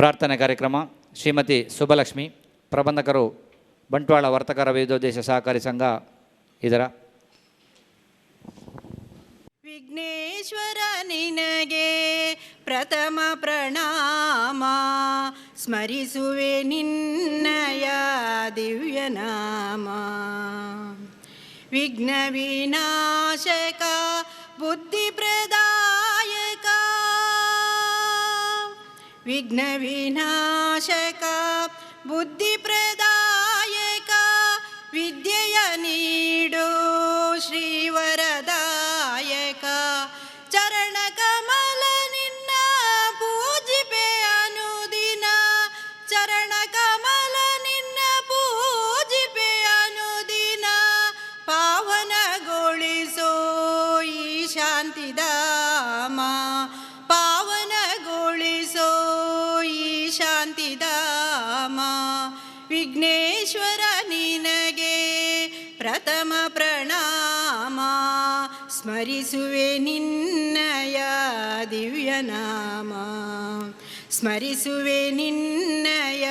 ಪ್ರಾರ್ಥನೆ ಕಾರ್ಯಕ್ರಮ ಶ್ರೀಮತಿ ಸುಬ್ಬಲಕ್ಷ್ಮಿ, ಪ್ರಬಂಧಕರು, ಬಂಟ್ವಾಳ ವರ್ತಕರ ವಿವಿಧೋದ್ದೇಶ ಸಹಕಾರಿ ಸಂಘ ಇದರ. ವಿಘ್ನೇಶ್ವರ ನಿನಗೆ ಪ್ರಥಮ ಪ್ರಣಾಮ, ಸ್ಮರಿಸುವೆ ನಿನ್ನಯ ದಿವ್ಯನಾಮ. ವಿಘ್ನ ವಿನಾಶಕ ಬುದ್ಧಿ ಪ್ರದಾಯಕ, ವಿಘ್ನ ವಿನಾಶಕ ಬುದ್ಧಿ ಪ್ರದಾಯಕ, ವಿದ್ಯೆಯ ನೀಡು ಶ್ರೀವರದಾಯಕ. ಚರಣ ಕಮಲ ನಿನ್ನ ಪೂಜಿಪೆ ಅನುದಿನ, ಚರಣ ಕಮಲ ನಿನ್ನ ಪೂಜಿಪೆ ಅನುದಿನ. ಪಾವನಗೊಳಿಸೋ ಈ ಶಾಂತಿಧಾಮ, ಪಾವನಗೊಳಿಸೋ ಈ ಶಾಂತಿಧಾಮ. ವಿಘ್ನೇಶ್ವರ ನಿನಗೆ ಪ್ರಥಮ ಪ್ರಣಾಮ, ಸ್ಮರಿಸುವೆ ನಿನ್ನಯ ದಿವ್ಯನಾಮ, ಸ್ಮರಿಸುವೆ ನಿನ್ನಯ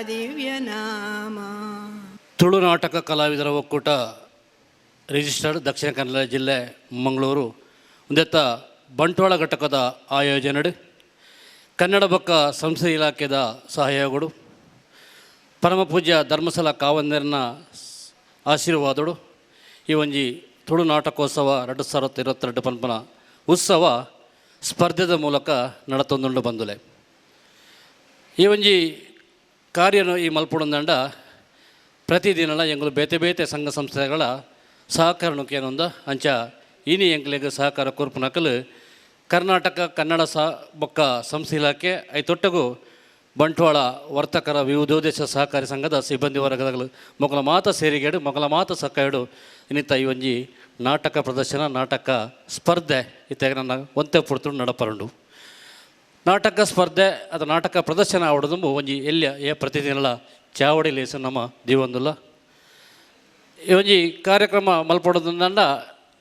ದಿವ್ಯನಾಮ. ತುಳು ನಾಟಕ ಕಲಾವಿದರ ಒಕ್ಕೂಟ, ರಿಜಿಸ್ಟರ್ಡ್, ದಕ್ಷಿಣ ಕನ್ನಡ ಜಿಲ್ಲೆ, ಮಂಗಳೂರು ಉಂದೆತ್ತ ಬಂಟ್ವಾಳ ಘಟಕದ ಆಯೋಜನೆಡು, ಕನ್ನಡ ಬೊಕ್ಕ ಸಂಸ್ಕೃತಿ ಇಲಾಖೆದ ಸಹಯೋಗಡು, ಪರಮಪೂಜ್ಯ ಧರ್ಮಸ್ಥಳ ಕಾವಂದೆರ್ನ ಆಶೀರ್ವಾದಡು ಈ ಒಂಜಿ ತುಳು ನಾಟಕೋತ್ಸವ 2022 ಪನ್ಪನ ಉತ್ಸವ ಸ್ಪರ್ಧೆದ ಮೂಲಕ ನಡತೊಂದುಂಡು ಬಂದುಲೆ. ಈ ಒಂಜಿ ಕಾರ್ಯನು ಈ ಮಲ್ಪುಡಂದಂಡ ಪ್ರತಿದಿನಲ ಎಂಗುಲು ಬೇತೆ ಬೇತೆ ಸಂಘ ಸಂಸ್ಥೆಗಳ ಸಹಕಾರಕ್ಕೆ ಏನೊಂದು ಅಂಚ ಇನಿ ಎಂಕ್ಲೆಗ್ ಸಹಕಾರ ಕೊರ್ಪುನಕಲು ಕರ್ನಾಟಕ ಕನ್ನಡ ಸಹ ಬೊಕ್ಕ ಸಂಸ್ಥೆ ಇಲಾಖೆ, ಐತೊಟ್ಟಗು ಬಂಟ್ವಾಳ ವರ್ತಕರ ವಿವಿಧೋದ್ದೇಶ ಸಹಕಾರಿ ಸಂಘದ ಸಿಬ್ಬಂದಿ ವರ್ಗದಗಳು ಮೊಕಲ ಮಾತ ಸೇರಿಗೇಡು, ಮೊಕಲ ಮಾತ ಸಕ್ಕಾಯಡು ಇನ್ನಿತ ಈ ಒಂಜಿ ನಾಟಕ ಪ್ರದರ್ಶನ, ನಾಟಕ ಸ್ಪರ್ಧೆ ಇತ್ತೆ ನನ್ನ ಒಂತೆ ಪುರ್ತುಡು ನಡಪರುಂಡು. ನಾಟಕ ಸ್ಪರ್ಧೆ ಅದು ನಾಟಕ ಪ್ರದರ್ಶನ ಆವಡದುಂಬು ಒಂಜಿ ಎಲ್ಯ ಏ ಪ್ರತಿದಿನಲ ಚಾವಡಿ ಲೇಸು ನಮ್ಮ ದೀವೊಂದುಲ್ಲ. ಈ ಒಂಜಿ ಕಾರ್ಯಕ್ರಮ ಮಲ್ಪೊಡೋದಂಡ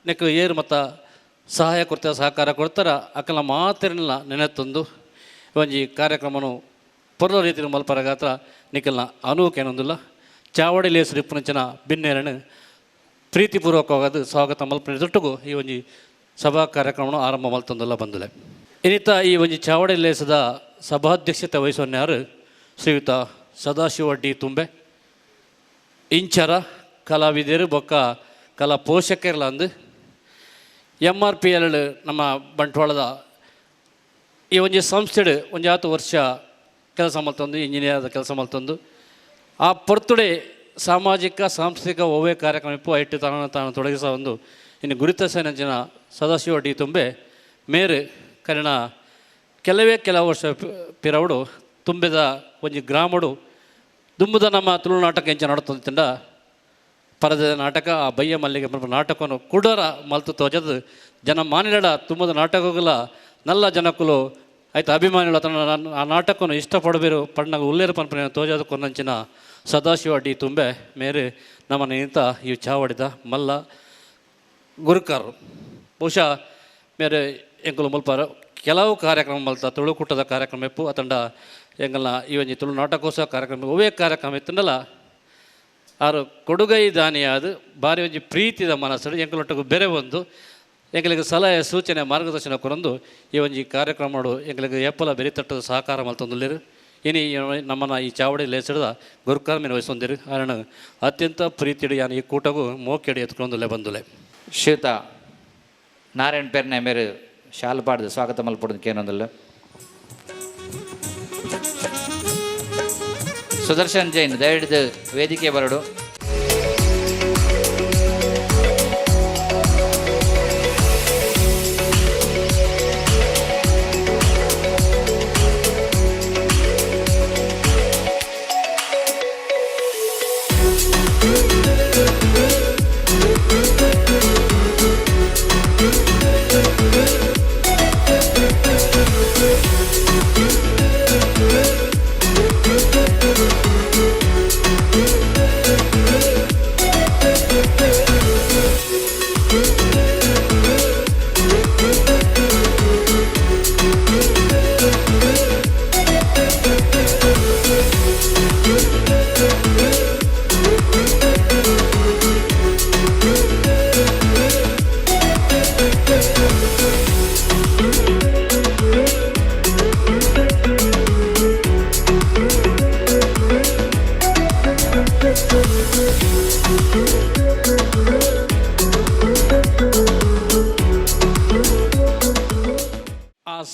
ನೆಕ್ ಏರು ಮತ್ತ ಸಹಾಯ ಕೊಡ್ತಾರೆ, ಸಹಕಾರ ಕೊಡ್ತಾರ, ಅಕಲ ಮಾತಿರಲಿಲ್ಲ ನೆನೆತ್ತೊಂದು ಒಂಜಿ ಕಾರ್ಯಕ್ರಮನು ಪೊರ್ಲ ರೀತಿಯ ಮಲ್ಪರಗಾತ್ರ ನಿಕಲ್ನ ಅನುಕೇನೊಂದಿಲ್ಲ. ಚಾವಡಿ ಲೇಸು ಇಪ್ಪುನಂಚಿನ ಬಿನ್ನೇರನು ಪ್ರೀತಿಪೂರ್ವಕವಾದ ಸ್ವಾಗತ ಮಲ್ಪನೆ ತೊಟ್ಟುಗು ಈ ಒಂಜಿ ಸಭಾ ಕಾರ್ಯಕ್ರಮವನ್ನು ಆರಂಭ ಮಲ್ತೊಂದುಲ್ಲ ಬಂದುಲೆ. ಇನ್ನಿತ ಈ ಒಂಜಿ ಚಾವಡಿ ಲೇಸದ ಸಭಾಧ್ಯಕ್ಷತೆ ವಹಿಸೋನ್ಯಾರು ಶ್ರೀಯುತ ಸದಾಶಿವ ಡಿ ತುಂಬೆ, ಇಂಚರ ಕಲಾವಿದರು ಬೊಕ್ಕ ಕಲಾ ಪೋಷಕರ್ಲ ಅಂದು ಎಮ್ ಆರ್ ಪಿ ಎಲ್ ನಮ್ಮ ಬಂಟ್ವಾಳದ ಈ ಒಂಜಿ ಸಂಸ್ಥೆಡ್ ಒಂಜಿ ಆತು ವರ್ಷ ಕೆಲಸ ಮಲ್ತೊಂದು, ಇಂಜಿನಿಯರ್ ಕೆಲಸ ಮಲ್ತೊಂದು, ಆ ಪೊರ್ತುಡೆ ಸಾಮಾಜಿಕ ಸಾಂಸ್ಕೃತಿಕ ಒವ್ವೇ ಕಾರ್ಯಕ್ರಮ ಇಪ್ಪು ಐಟ್ ತಾನು ತಾನು ತೊಡಗಿಸ ಒಂದು ಇನ್ನು ಗುರುತಸೇನಂಚಿನ ಸದಾಶಿವ ಡಿ ತುಂಬೆ ಮೇರು ಕರಿನ ಕೆಲವೇ ಕೆಲವು ವರ್ಷ ಪಿರವಡು ತುಂಬಿದ ಒಂಜಿ ಗ್ರಾಮಡು ದುಂಬುದ ನಮ್ಮ ತುಳುನಾಟಕ ಎಂಚ ನಡತೊಂದು ತಿಂಡ ಪರದ ನಾಟಕ, ಆ ಬಯ್ಯ ಮಲ್ಲಿಗೆ ಪನ್ಪುನ ನಾಟಕವನ್ನು ಕುಡರ ಮಲ್ತು ತೋಜದು ಜನ ಮಾನಿಲಡ ತುಂಬದ ನಾಟಕಗಳ ನಲ್ಲ ಜನಕುಲು ಆಯ್ತು ಅಭಿಮಾನಿಗಳು ತನ್ನ ಆ ನಾಟಕವನ್ನು ಇಷ್ಟಪಡಬೇರು ಪಣ್ಣಗ ಉಲ್ಲೇರು ಪನ್ಪುನ ತೋಜದ ಕೊನ್ನಂಚಿನ ಸದಾಶಿವ ಡಿ ತುಂಬೆ ಮೇರೆ ನಮ್ಮ ನಿಂತ ಈ ಚಾವಡಿದ ಮಲ್ಲ ಗುರುಕಾರರು. ಬಹುಶಃ ಮೇರೆ ಎಂಕುಲು ಮುಲ್ಪಾರ ಕೆಲವು ಕಾರ್ಯಕ್ರಮ ಮಲ್ತ ತುಳುಕೂಟದ ಕಾರ್ಯಕ್ರಮ ಇಪ್ಪು ಅತಂಡ ಎಂಗಲ್ನ ಈ ಒಂಜಿ ತುಳು ನಾಟಕೋತ್ಸವ ಕಾರ್ಯಕ್ರಮ ಒವ್ವೇ ಕಾರ್ಯಕ್ರಮ ಇತ್ತಂಡಲ ಆರು ಕೊಡುಗೈ ದಾನಿಯಾದ ಬಾರಿ ಒಂಜಿ ಪ್ರೀತಿದ ಮನಸ್ಸು ಎಂಕಲೊಟ್ಟಿಗೆ ಬೇರೆ ಒಂದು ಎಂಕಲಿಗೆ ಸಲಹೆ ಸೂಚನೆ ಮಾರ್ಗದರ್ಶನ ಕೊರೊಂದು ಈ ಒಂಜಿ ಕಾರ್ಯಕ್ರಮ ಎಂಕಲಿಗೆ ಏಪಲ ಬೆರಿತಟ್ಟದ ಸಹಕಾರ ಮಲ್ತೊಂದುಲ್ಲೆರ್. ಇನಿ ನಮ್ಮನ್ನ ಈ ಚಾವಡಿ ಲೇಸಿಡ್ದ ಗುರುಕಾರ್ಮಿನ ವಹಿಸೊಂದಿರು ಆರಣ ಅತ್ಯಂತ ಪ್ರೀತಿಡು ಯಾನ್ ಈ ಕೂಟಗೂ ಮೋಕೆಡು ಎತ್ಕೊಂದುಲ್ಲೆ ಬಂದುಲೆ. ಶ್ರೀಯುತ ನಾರಾಯಣ್ ಪೆರ್ನೆ ಮೇರು ಶಾಲು ಪಾಡ್ದು ಸ್ವಾಗತ ಮಲ್ಪೊಡು ಕೇನೊಂದುಲ್ಲ. ಸುದರ್ಶನ್ ಜೈನ್ ದಯವಿಟ್ಟು ವೇದಿಕೆ ಬರಡು.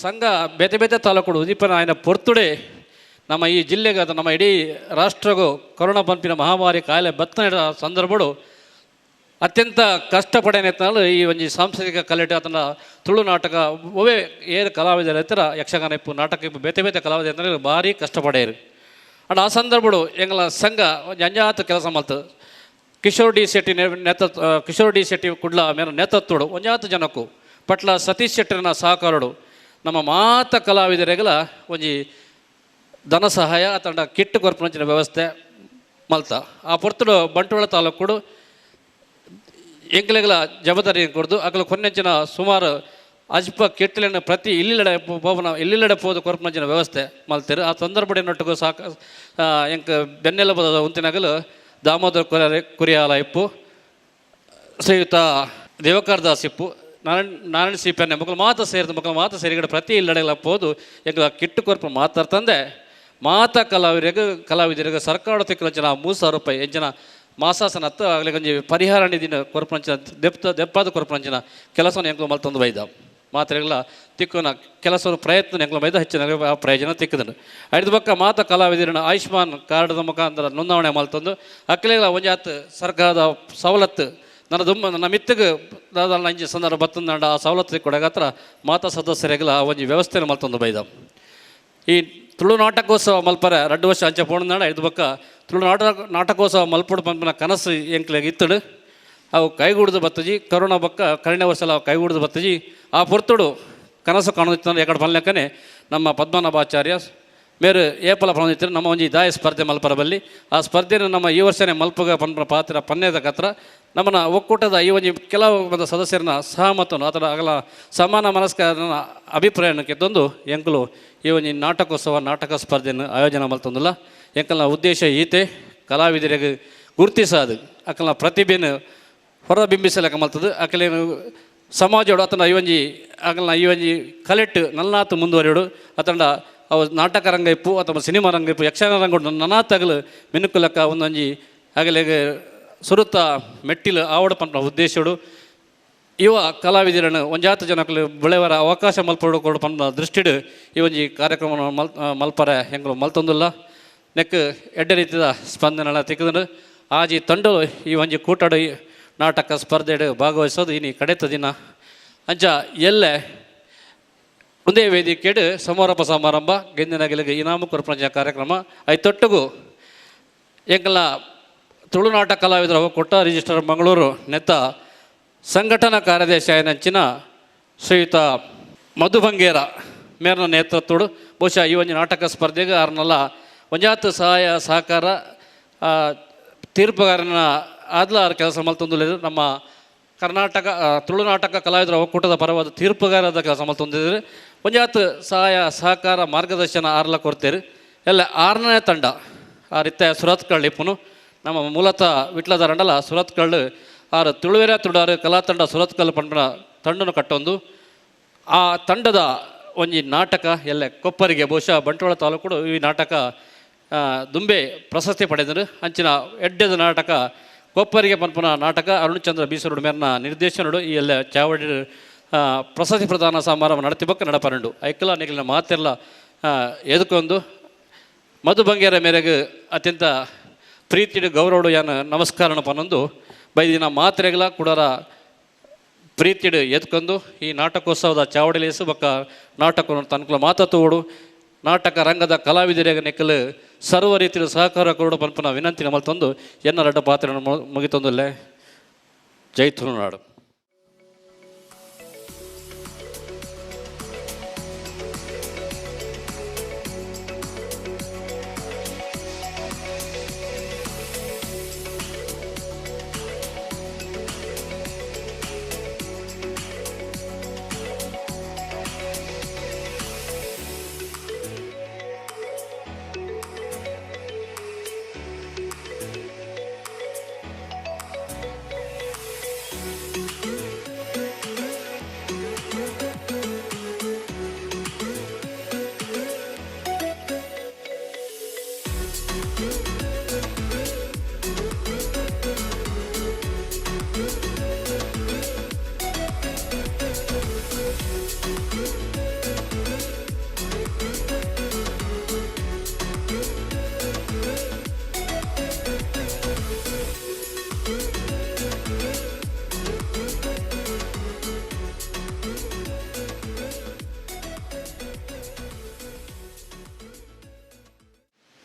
ಸಂಘ ಬೇತೆ ಬೇತೆ ತಾಲೂಕುಡು ಉದಿಪನ ಆಯ್ನ ಪೊರ್ತುಡೆ ನಮ್ಮ ಈ ಜಿಲ್ಲೆಗೆ ಅಥವಾ ನಮ್ಮ ಇಡೀ ರಾಷ್ಟ್ರಗೂ ಕೊರೋನಾ ಪನ್ಪಿನ ಮಹಾಮಾರಿ ಕಾಯಿಲೆ ಬತ್ತನ ಸಂದರ್ಭಡು ಅತ್ಯಂತ ಕಷ್ಟಪಡೆನೆತ್ತನಾಲು ಈ ಒಂಜಿ ಸಾಂಸ್ಕೃತಿಕ ಕಲೆಟ್ ಅತನ ತುಳು ನಾಟಕ ಒವೇ ಏರು ಕಲಾವಿದರ ಹತ್ತಿರ ಯಕ್ಷಗಾನ ಇಪ್ಪು, ನಾಟಕ ಇಪ್ಪು, ಬೇತೆ ಬೇತೆ ಕಲಾವಿದರ ಭಾರಿ ಕಷ್ಟಪಡೆಯರು. ಅಂಡ್ ಆ ಸಂದರ್ಭಡು ಎಂಗಳ ಸಂಘ ಒಂಜಿ ಅಂಜಾತ್ ಕೆಲಸ ಮಲ್ತು ಕಿಶೋರ್ ಡಿ ಶೆಟ್ಟಿ ನೇತೃತ್ವ, ಕಿಶೋರ್ ಡಿ ಶೆಟ್ಟಿ ಕುಡ್ಲ ಮೇರ ನೇತೃತ್ವಡು ಒಂಜಾತ್ ಜನಕ್ಕು ಪಟ್ಲ ಸತೀಶ್ ಶೆಟ್ಟಿನ ಸಹಕಾರಡು ನಮ್ಮ ಮಾತ ಕಲಾವಿದರೆಗಳ ಒಂಜಿ ಧನ ಸಹಾಯ ತಂಡ ಕಿಟ್ಟು ಕೊರ್ಪುನಂಚಿನ ವ್ಯವಸ್ಥೆ ಮಲ್ತ. ಆ ಪೊರ್ತುಡು ಬಂಟ್ವಾಳ ತಾಲೂಕುಡು ಎಂಕ್ಲೆಗಳ ಜವಾಬ್ದಾರಿ ಕೊರ್ದು ಅಕಲ ಕೊನೆಂಚಿನ ಸುಮಾರು ಅಜ್ಪ ಕಿಟ್ಟಲೆನ ಪ್ರತಿ ಇಲ್ಲಿಲ್ಲಡೆ ಪೋಪುನ ಇಲ್ಲಿಲ್ಲಡೆ ಪೋದು ಕೊರ್ಪುನಂಚಿನ ವ್ಯವಸ್ಥೆ ಮಲ್ತೆರ್. ಆ ಸಂದರ್ಭಡಿನೊಟ್ಟಿಗೂ ಸಾಕ ಎಂಕ್ ಬೆನ್ನೆಲುಬುದ ಉಂತಿನಗಲು ದಾಮೋದರ ಕುರಿಯಾಲ ಇಪ್ಪು, ಶ್ರೀಯುತ ದೇವಕರ್ ದಾಸ್ ಇಪ್ಪು, ನಾರಾಯಣ್ ನಾರಾಯಣ ಸಿ ಪೆನ್ನೆ ಮಕ್ಕಳು ಮಾತ ಸೇರಿದ ಮಕ್ಕಳು ಮಾತ ಸೇರಿಗಡೆ ಪ್ರತಿ ಇಲ್ಲಡೆಗಳ ಪೋದು ಎಂಕ್ಲ ಕಿಟ್ಟು ಕೊರ್ಪು ಮಾತಾಡ್ತಂದೆ ಮಾತ ಕಲಾವಿದರಿಗೆ ಕಲಾವಿದರಿಗೆ ಸರ್ಕಾರ ತಿಕ್ಕಲಂಚಿನ 3000 ರೂಪಾಯಿ ಎಂಚಿನ ಮಾಸಾಸನತ್ತು ಆಗಲಿ ಒಂಜಿ ಪರಿಹಾರ ನಿಧಿನ ಕೊರ್ಪಂಚಿನ ದೆಪ್ತ ದೆಪ್ಪಾದ ಕೊರ್ಪಂಚಿನ ಕೆಲಸವನ್ನು ಎಂಕ್ಲು ಮಲ್ತೊಂದು ಬೈದ ಮಾತ್ರೆಗಳ ತಿಕ್ಕುನ ಕೆಲಸದ ಪ್ರಯತ್ನ ಎಂಕ್ಲು ಬೈದ ಹೆಚ್ಚಿನ ಆ ಪ್ರಯೋಜನ ತಿಕ್ಕದನು. ಐದು ಪಕ್ಕ ಮಾತ ಕಲಾವಿದರನ್ನ ಆಯುಷ್ಮಾನ್ ಕಾರ್ಡ್ದ ಮುಖಾಂತರ ನೋಂದಾವಣೆ ಮಲ್ತೊಂದು ಅಕ್ಕಲೆಗಳ ಒಂಜಾತ್ ಸರ್ಕಾರದ ಸವಲತ್ತು ನನ್ನ ದುಮ್ಮ ನನ್ನ ಮಿತ್ತಿಗೆ ದಾದಾಳ ಅಂಜಿ ಸಂದರ್ಭ ಬತ್ತಂದಾಂಡ ಆ ಸವಲತ್ತು ಕೊಡಗಾತ್ರ ಮಾತಾ ಸದಸ್ಯರಿಗೆಲ್ಲ ಆ ಒಂಜಿ ವ್ಯವಸ್ಥೆನ ಮಲ್ತೊಂದು ಬೈದ. ಈ ತುಳು ನಾಟಕೋತ್ಸವ ಮಲ್ಪರೆ 2 ವರ್ಷ ಅಂಚೆ ಪೋಣನಾಡ ಐದು ಬೊಕ್ಕ ತುಳು ನಾಟಕೋತ್ಸವ ಮಲ್ಪೊಡು ಪನ್ಪಿನ ಕನಸು ಎಂಕ್ಲೆಗ್ ಇತ್ತುಡು. ಅವು ಕೈಗೂಡ್ದು ಬತ್ತಜಿ ಕರೋನಾ ಬೊಕ್ಕ ಕರಿನ ವರ್ಷಲ ಅವು ಕೈಗೂಡ್ದು ಬತ್ತಜಿ. ಆ ಪೊರ್ತುಡು ಕನಸು ಕಾಣುತ್ತಿತ್ತು ಎಕಡೆ ಪನ್ಲೆಕ್ಕನೆ ನಮ್ಮ ಪದ್ಮನಾಭಾಚಾರ್ಯ ಮೇರು ಏಪಲ ಪನೊಂದಿತ್ತರು ನಮ್ಮ ಒಂಜಿ ದಾಯ ಸ್ಪರ್ಧೆ ಮಲ್ಪರ ಬಲ್ಲಿ ಆ ಸ್ಪರ್ಧೆನ ನಮ್ಮ ಈ ವರ್ಷನೇ ಮಲ್ಪುಗ ಪನ್ಪುನ ಪಾತ್ರ ಪನ್ನೇದ ಕತ್ರ ನಮ್ಮನ್ನ ಒಕ್ಕೂಟದ ಈ ಒಂಜಿ ಕೆಲವು ಮಂದ ಸದಸ್ಯರನ್ನ ಸಹಮತವನ್ನು ಅದರ ಅಗಲ ಸಮಾನ ಮನಸ್ಕರನ ಅಭಿಪ್ರಾಯವನ್ನು ಕೆತ್ತೊಂದು ಎಂಕುಲು ಈ ಒಂಜಿ ನಾಟಕೋತ್ಸವ ನಾಟಕ ಸ್ಪರ್ಧೆಯನ್ನು ಆಯೋಜನೆ ಮಲ್ತೊಂದುಲ್ಲ. ಎಂಕಲ್ನ ಉದ್ದೇಶ ಈತೆ ಕಲಾವಿದರಿಗೆ ಗುರುತಿಸಾದು ಅಕಲ್ನ ಪ್ರತಿಭೆಯನ್ನು ಹೊರಬಿಂಬಿಸಲಕ ಮಲ್ತದು ಅಕಲೇನು ಸಮಾಜೋಡು ಆತನ ಈ ಒಂಜಿ ಅಕಲ್ನ ಈ ಒಂಜಿ ಕಲೆಟ್ ನಲ್ನಾತ್ ಮುಂದುವರಿಯೋಡು ಅತಂಡ ಅವು ನಾಟಕ ರಂಗ ಇಪ್ಪು ಅಥವಾ ಸಿನಿಮಾ ರಂಗ ಇಪ್ಪು ಯಕ್ಷಗಾನ ರಂಗ ಉಂಟು ನನಾತಗಲು ಮಿನುಕುಲಕ್ಕ ಒಂದೊಂಜಿ ಅಗಲೆಗ್ ಸುರುತ ಮೆಟ್ಟಿಲು ಆವಡ ಪನ್ಪುನ ಉದ್ದೇಶಡು ಇವ ಕಲಾವಿದರನ್ನು ಒಂಜಾತ ಜನಕ್ಕಲು ಬೆಳೆವರ ಅವಕಾಶ ಮಲ್ಪೊಡು ಕೊಡು ಪನ್ಪುನ ದೃಷ್ಟಿಡ್ ಈ ಒಂಜಿ ಕಾರ್ಯಕ್ರಮ ಮಲ್ಪರೆ ಎಂಕುಲು ಮಲ್ತೊಂದುಲ್ಲ. ನೆಕ್ ಎಡ್ಡೆ ರೀತಿದ ಸ್ಪಂದನೆಲ ತಿಕ್ಕುದುಂಡು. ಆಜಿ ತಂಡಲು ಈ ಒಂಜಿ ಕೂಟಡು ನಾಟಕ ಸ್ಪರ್ಧೆಡ್ ಭಾಗವಹಿಸೋದು ಇನಿ ಕಡೆತ ದಿನ. ಅಂಚ ಎಲ್ಲೆ ಒಂದೇ ವೇದಿಕೆಡ್ ಸಮಾರೋಪ ಸಮಾರಂಭ ಗೆಂದಿನ ಗೆಲುಗೆ ಇನಾಮು ಕೊರ್ಪುನಂಚಿನ ಕಾರ್ಯಕ್ರಮ ಐತೊಟ್ಟುಗು ಎಂಕಲ್ನ ತುಳುನಾಟ ಕಲಾವಿದರ ಒಕ್ಕೂಟ ರಿಜಿಸ್ಟರ್ ಮಂಗಳೂರು ನೆತ್ತ ಸಂಘಟನಾ ಕಾರ್ಯದರ್ಶಿ ಆಯಿನಂಚಿನ ಶ್ರೀಯುತ ಮಧು ಬಂಗೇರ ಮೇರ್ನ ನೇತೃತ್ವಡು ಬಹುಶಃ ಈ ಒಂಜಿ ನಾಟಕ ಸ್ಪರ್ಧೆಗೆ ಆರ್ನಲ್ಲ ಒಂಜಾತ್ ಸಹಾಯ ಸಹಕಾರ ತೀರ್ಪುಗಾರನ ಆದ್ಲ ಆರ್ ಕೆಲಸ ಮಲ್ತೊಂದುಲ್ಲೆರ್. ನಮ್ಮ ಕರ್ನಾಟಕ ತುಳುನಾಟಕ ಕಲಾವಿದರ ಒಕ್ಕೂಟದ ಪರವಾದ ತೀರ್ಪುಗಾರದ ಕೆಲಸ ಮಲ್ತೊಂದಿದ್ದಾರೆ. ಒಂಜಾತ್ ಸಹಾಯ ಸಹಕಾರ ಮಾರ್ಗದರ್ಶನ ಆರ್ಲ ಕೊಡ್ತೇರು. ಎಲ್ಲ 6ನೇ ತಂಡ ಆ ರೀತಿ ಸುರತ್ಕಳ್ ಇಪ್ಪುನು ನಮ್ಮ ಮೂಲತಃ ವಿಟ್ಲದ ರಂಡಲ ಸುರತ್ಕಳ್ ಆರು ತುಳುವೆರ ತುಡಾರು ಕಲಾ ತಂಡ ಸುರತ್ಕಲ್ ಪಂಪನ ತಂಡನು ಕಟ್ಟೊಂದು ಆ ತಂಡದ ಒಂಜಿ ನಾಟಕ ಎಲ್ಲ ಕೊಪ್ಪರಿಗೆ ಬಹುಶಃ ಬಂಟ್ವಾಳ ತಾಲೂಕು ಈ ನಾಟಕ ದುಂಬೆ ಪ್ರಶಸ್ತಿ ಪಡೆದರು. ಅಂಚಿನ ಎಡ್ಡೆದ ನಾಟಕ ಕೊಪ್ಪರಿಗೆ ಪನ್ಪುನ ನಾಟಕ ಅರುಣಚಂದ್ರ ಬೀಸರುಡು ಮೇರ್ನ ನಿರ್ದೇಶನಡು ಈ ಎಲ್ಲ ಚಾವಡಿ ಪ್ರಶಸ್ತಿ ಪ್ರದಾನ ಸಮಾರಂಭ ನಡತಿ ಬೊಕ್ಕ ನಡಪರಂಡು ಐಕಲ ನಿಗಲಿನ ಮಾತೆಲ್ಲ ಎದುಕೊಂದು ಮಧು ಬಂಗೇರ ಮೇರೆಗೆ ಅತ್ಯಂತ ಪ್ರೀತಿಡು ಗೌರವಡು ಯಾನ ನಮಸ್ಕಾರಣ ಪನ್ನೊಂದು ಬೈದಿನ ಮಾತ್ರೆಗಳ ಕುಡರ ಪ್ರೀತಿಡು ಎದ್ಕೊಂಡು ಈ ನಾಟಕೋತ್ಸವದ ಚಾವಡಿಲೇಸು ಬೊಕ್ಕ ನಾಟಕವನ್ನು ತನ್ಕುಲ ಮಾತ ತೋಡು ನಾಟಕ ರಂಗದ ಕಲಾವಿದರಿಗೆ ನೆಕ್ಕಲು ಸರ್ವ ರೀತಿಯ ಸಹಕಾರ ಕೊಡು ಪನ್ಪುನ ವಿನಂತಿ ಮಲ್ತೊಂದು ಎನ್ನ ರಡ್ಡ ಪಾತ್ರ ಮುಗಿತೊಂದುಲ್ಲೆ. ಜೈ ತುಳುನಾಡು.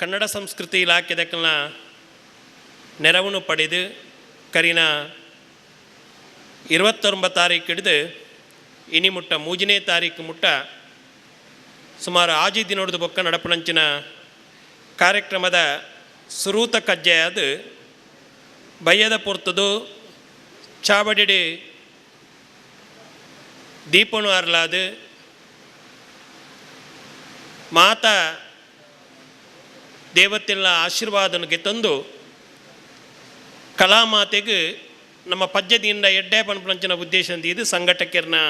Kannada ಸಂಸ್ಕೃತಿ ಇಲಾಖೆದಕ್ಕಲ್ನ ನೆರವನ್ನು ಪಡೆದು ಕರಿನ 29 ತಾರೀಕು ಹಿಡಿದು ಇನಿ ಮುಟ್ಟ 3ನೇ ತಾರೀಕು ಮುಟ್ಟ ಸುಮಾರು ಆಜಿ ದಿನೋಡ್ದು ಬೊಕ್ಕ ನಡಪನಂಚಿನ ಕಾರ್ಯಕ್ರಮದ ಸುರೂತ ಕಜ್ಜೆಯಾದ ಬಯ್ಯದ ಪೊರ್ತದು ಚಾವಡಿಡಿ ದೀಪನು ಅರ್ಲಾದು ಮಾತಾ ದೇವತೆಲ್ಲ ಆಶೀರ್ವಾದನಿಗೆ ತಂದು ಕಲಾಮಾತೆಗೆ ನಮ್ಮ ಪದ್ಯದಿಂದ ಎಡ್ಡೆ ಪನ್ಪುನಂಚಿನ ಉದ್ದೇಶ ಇದು ಸಂಘಟಕರ್ನ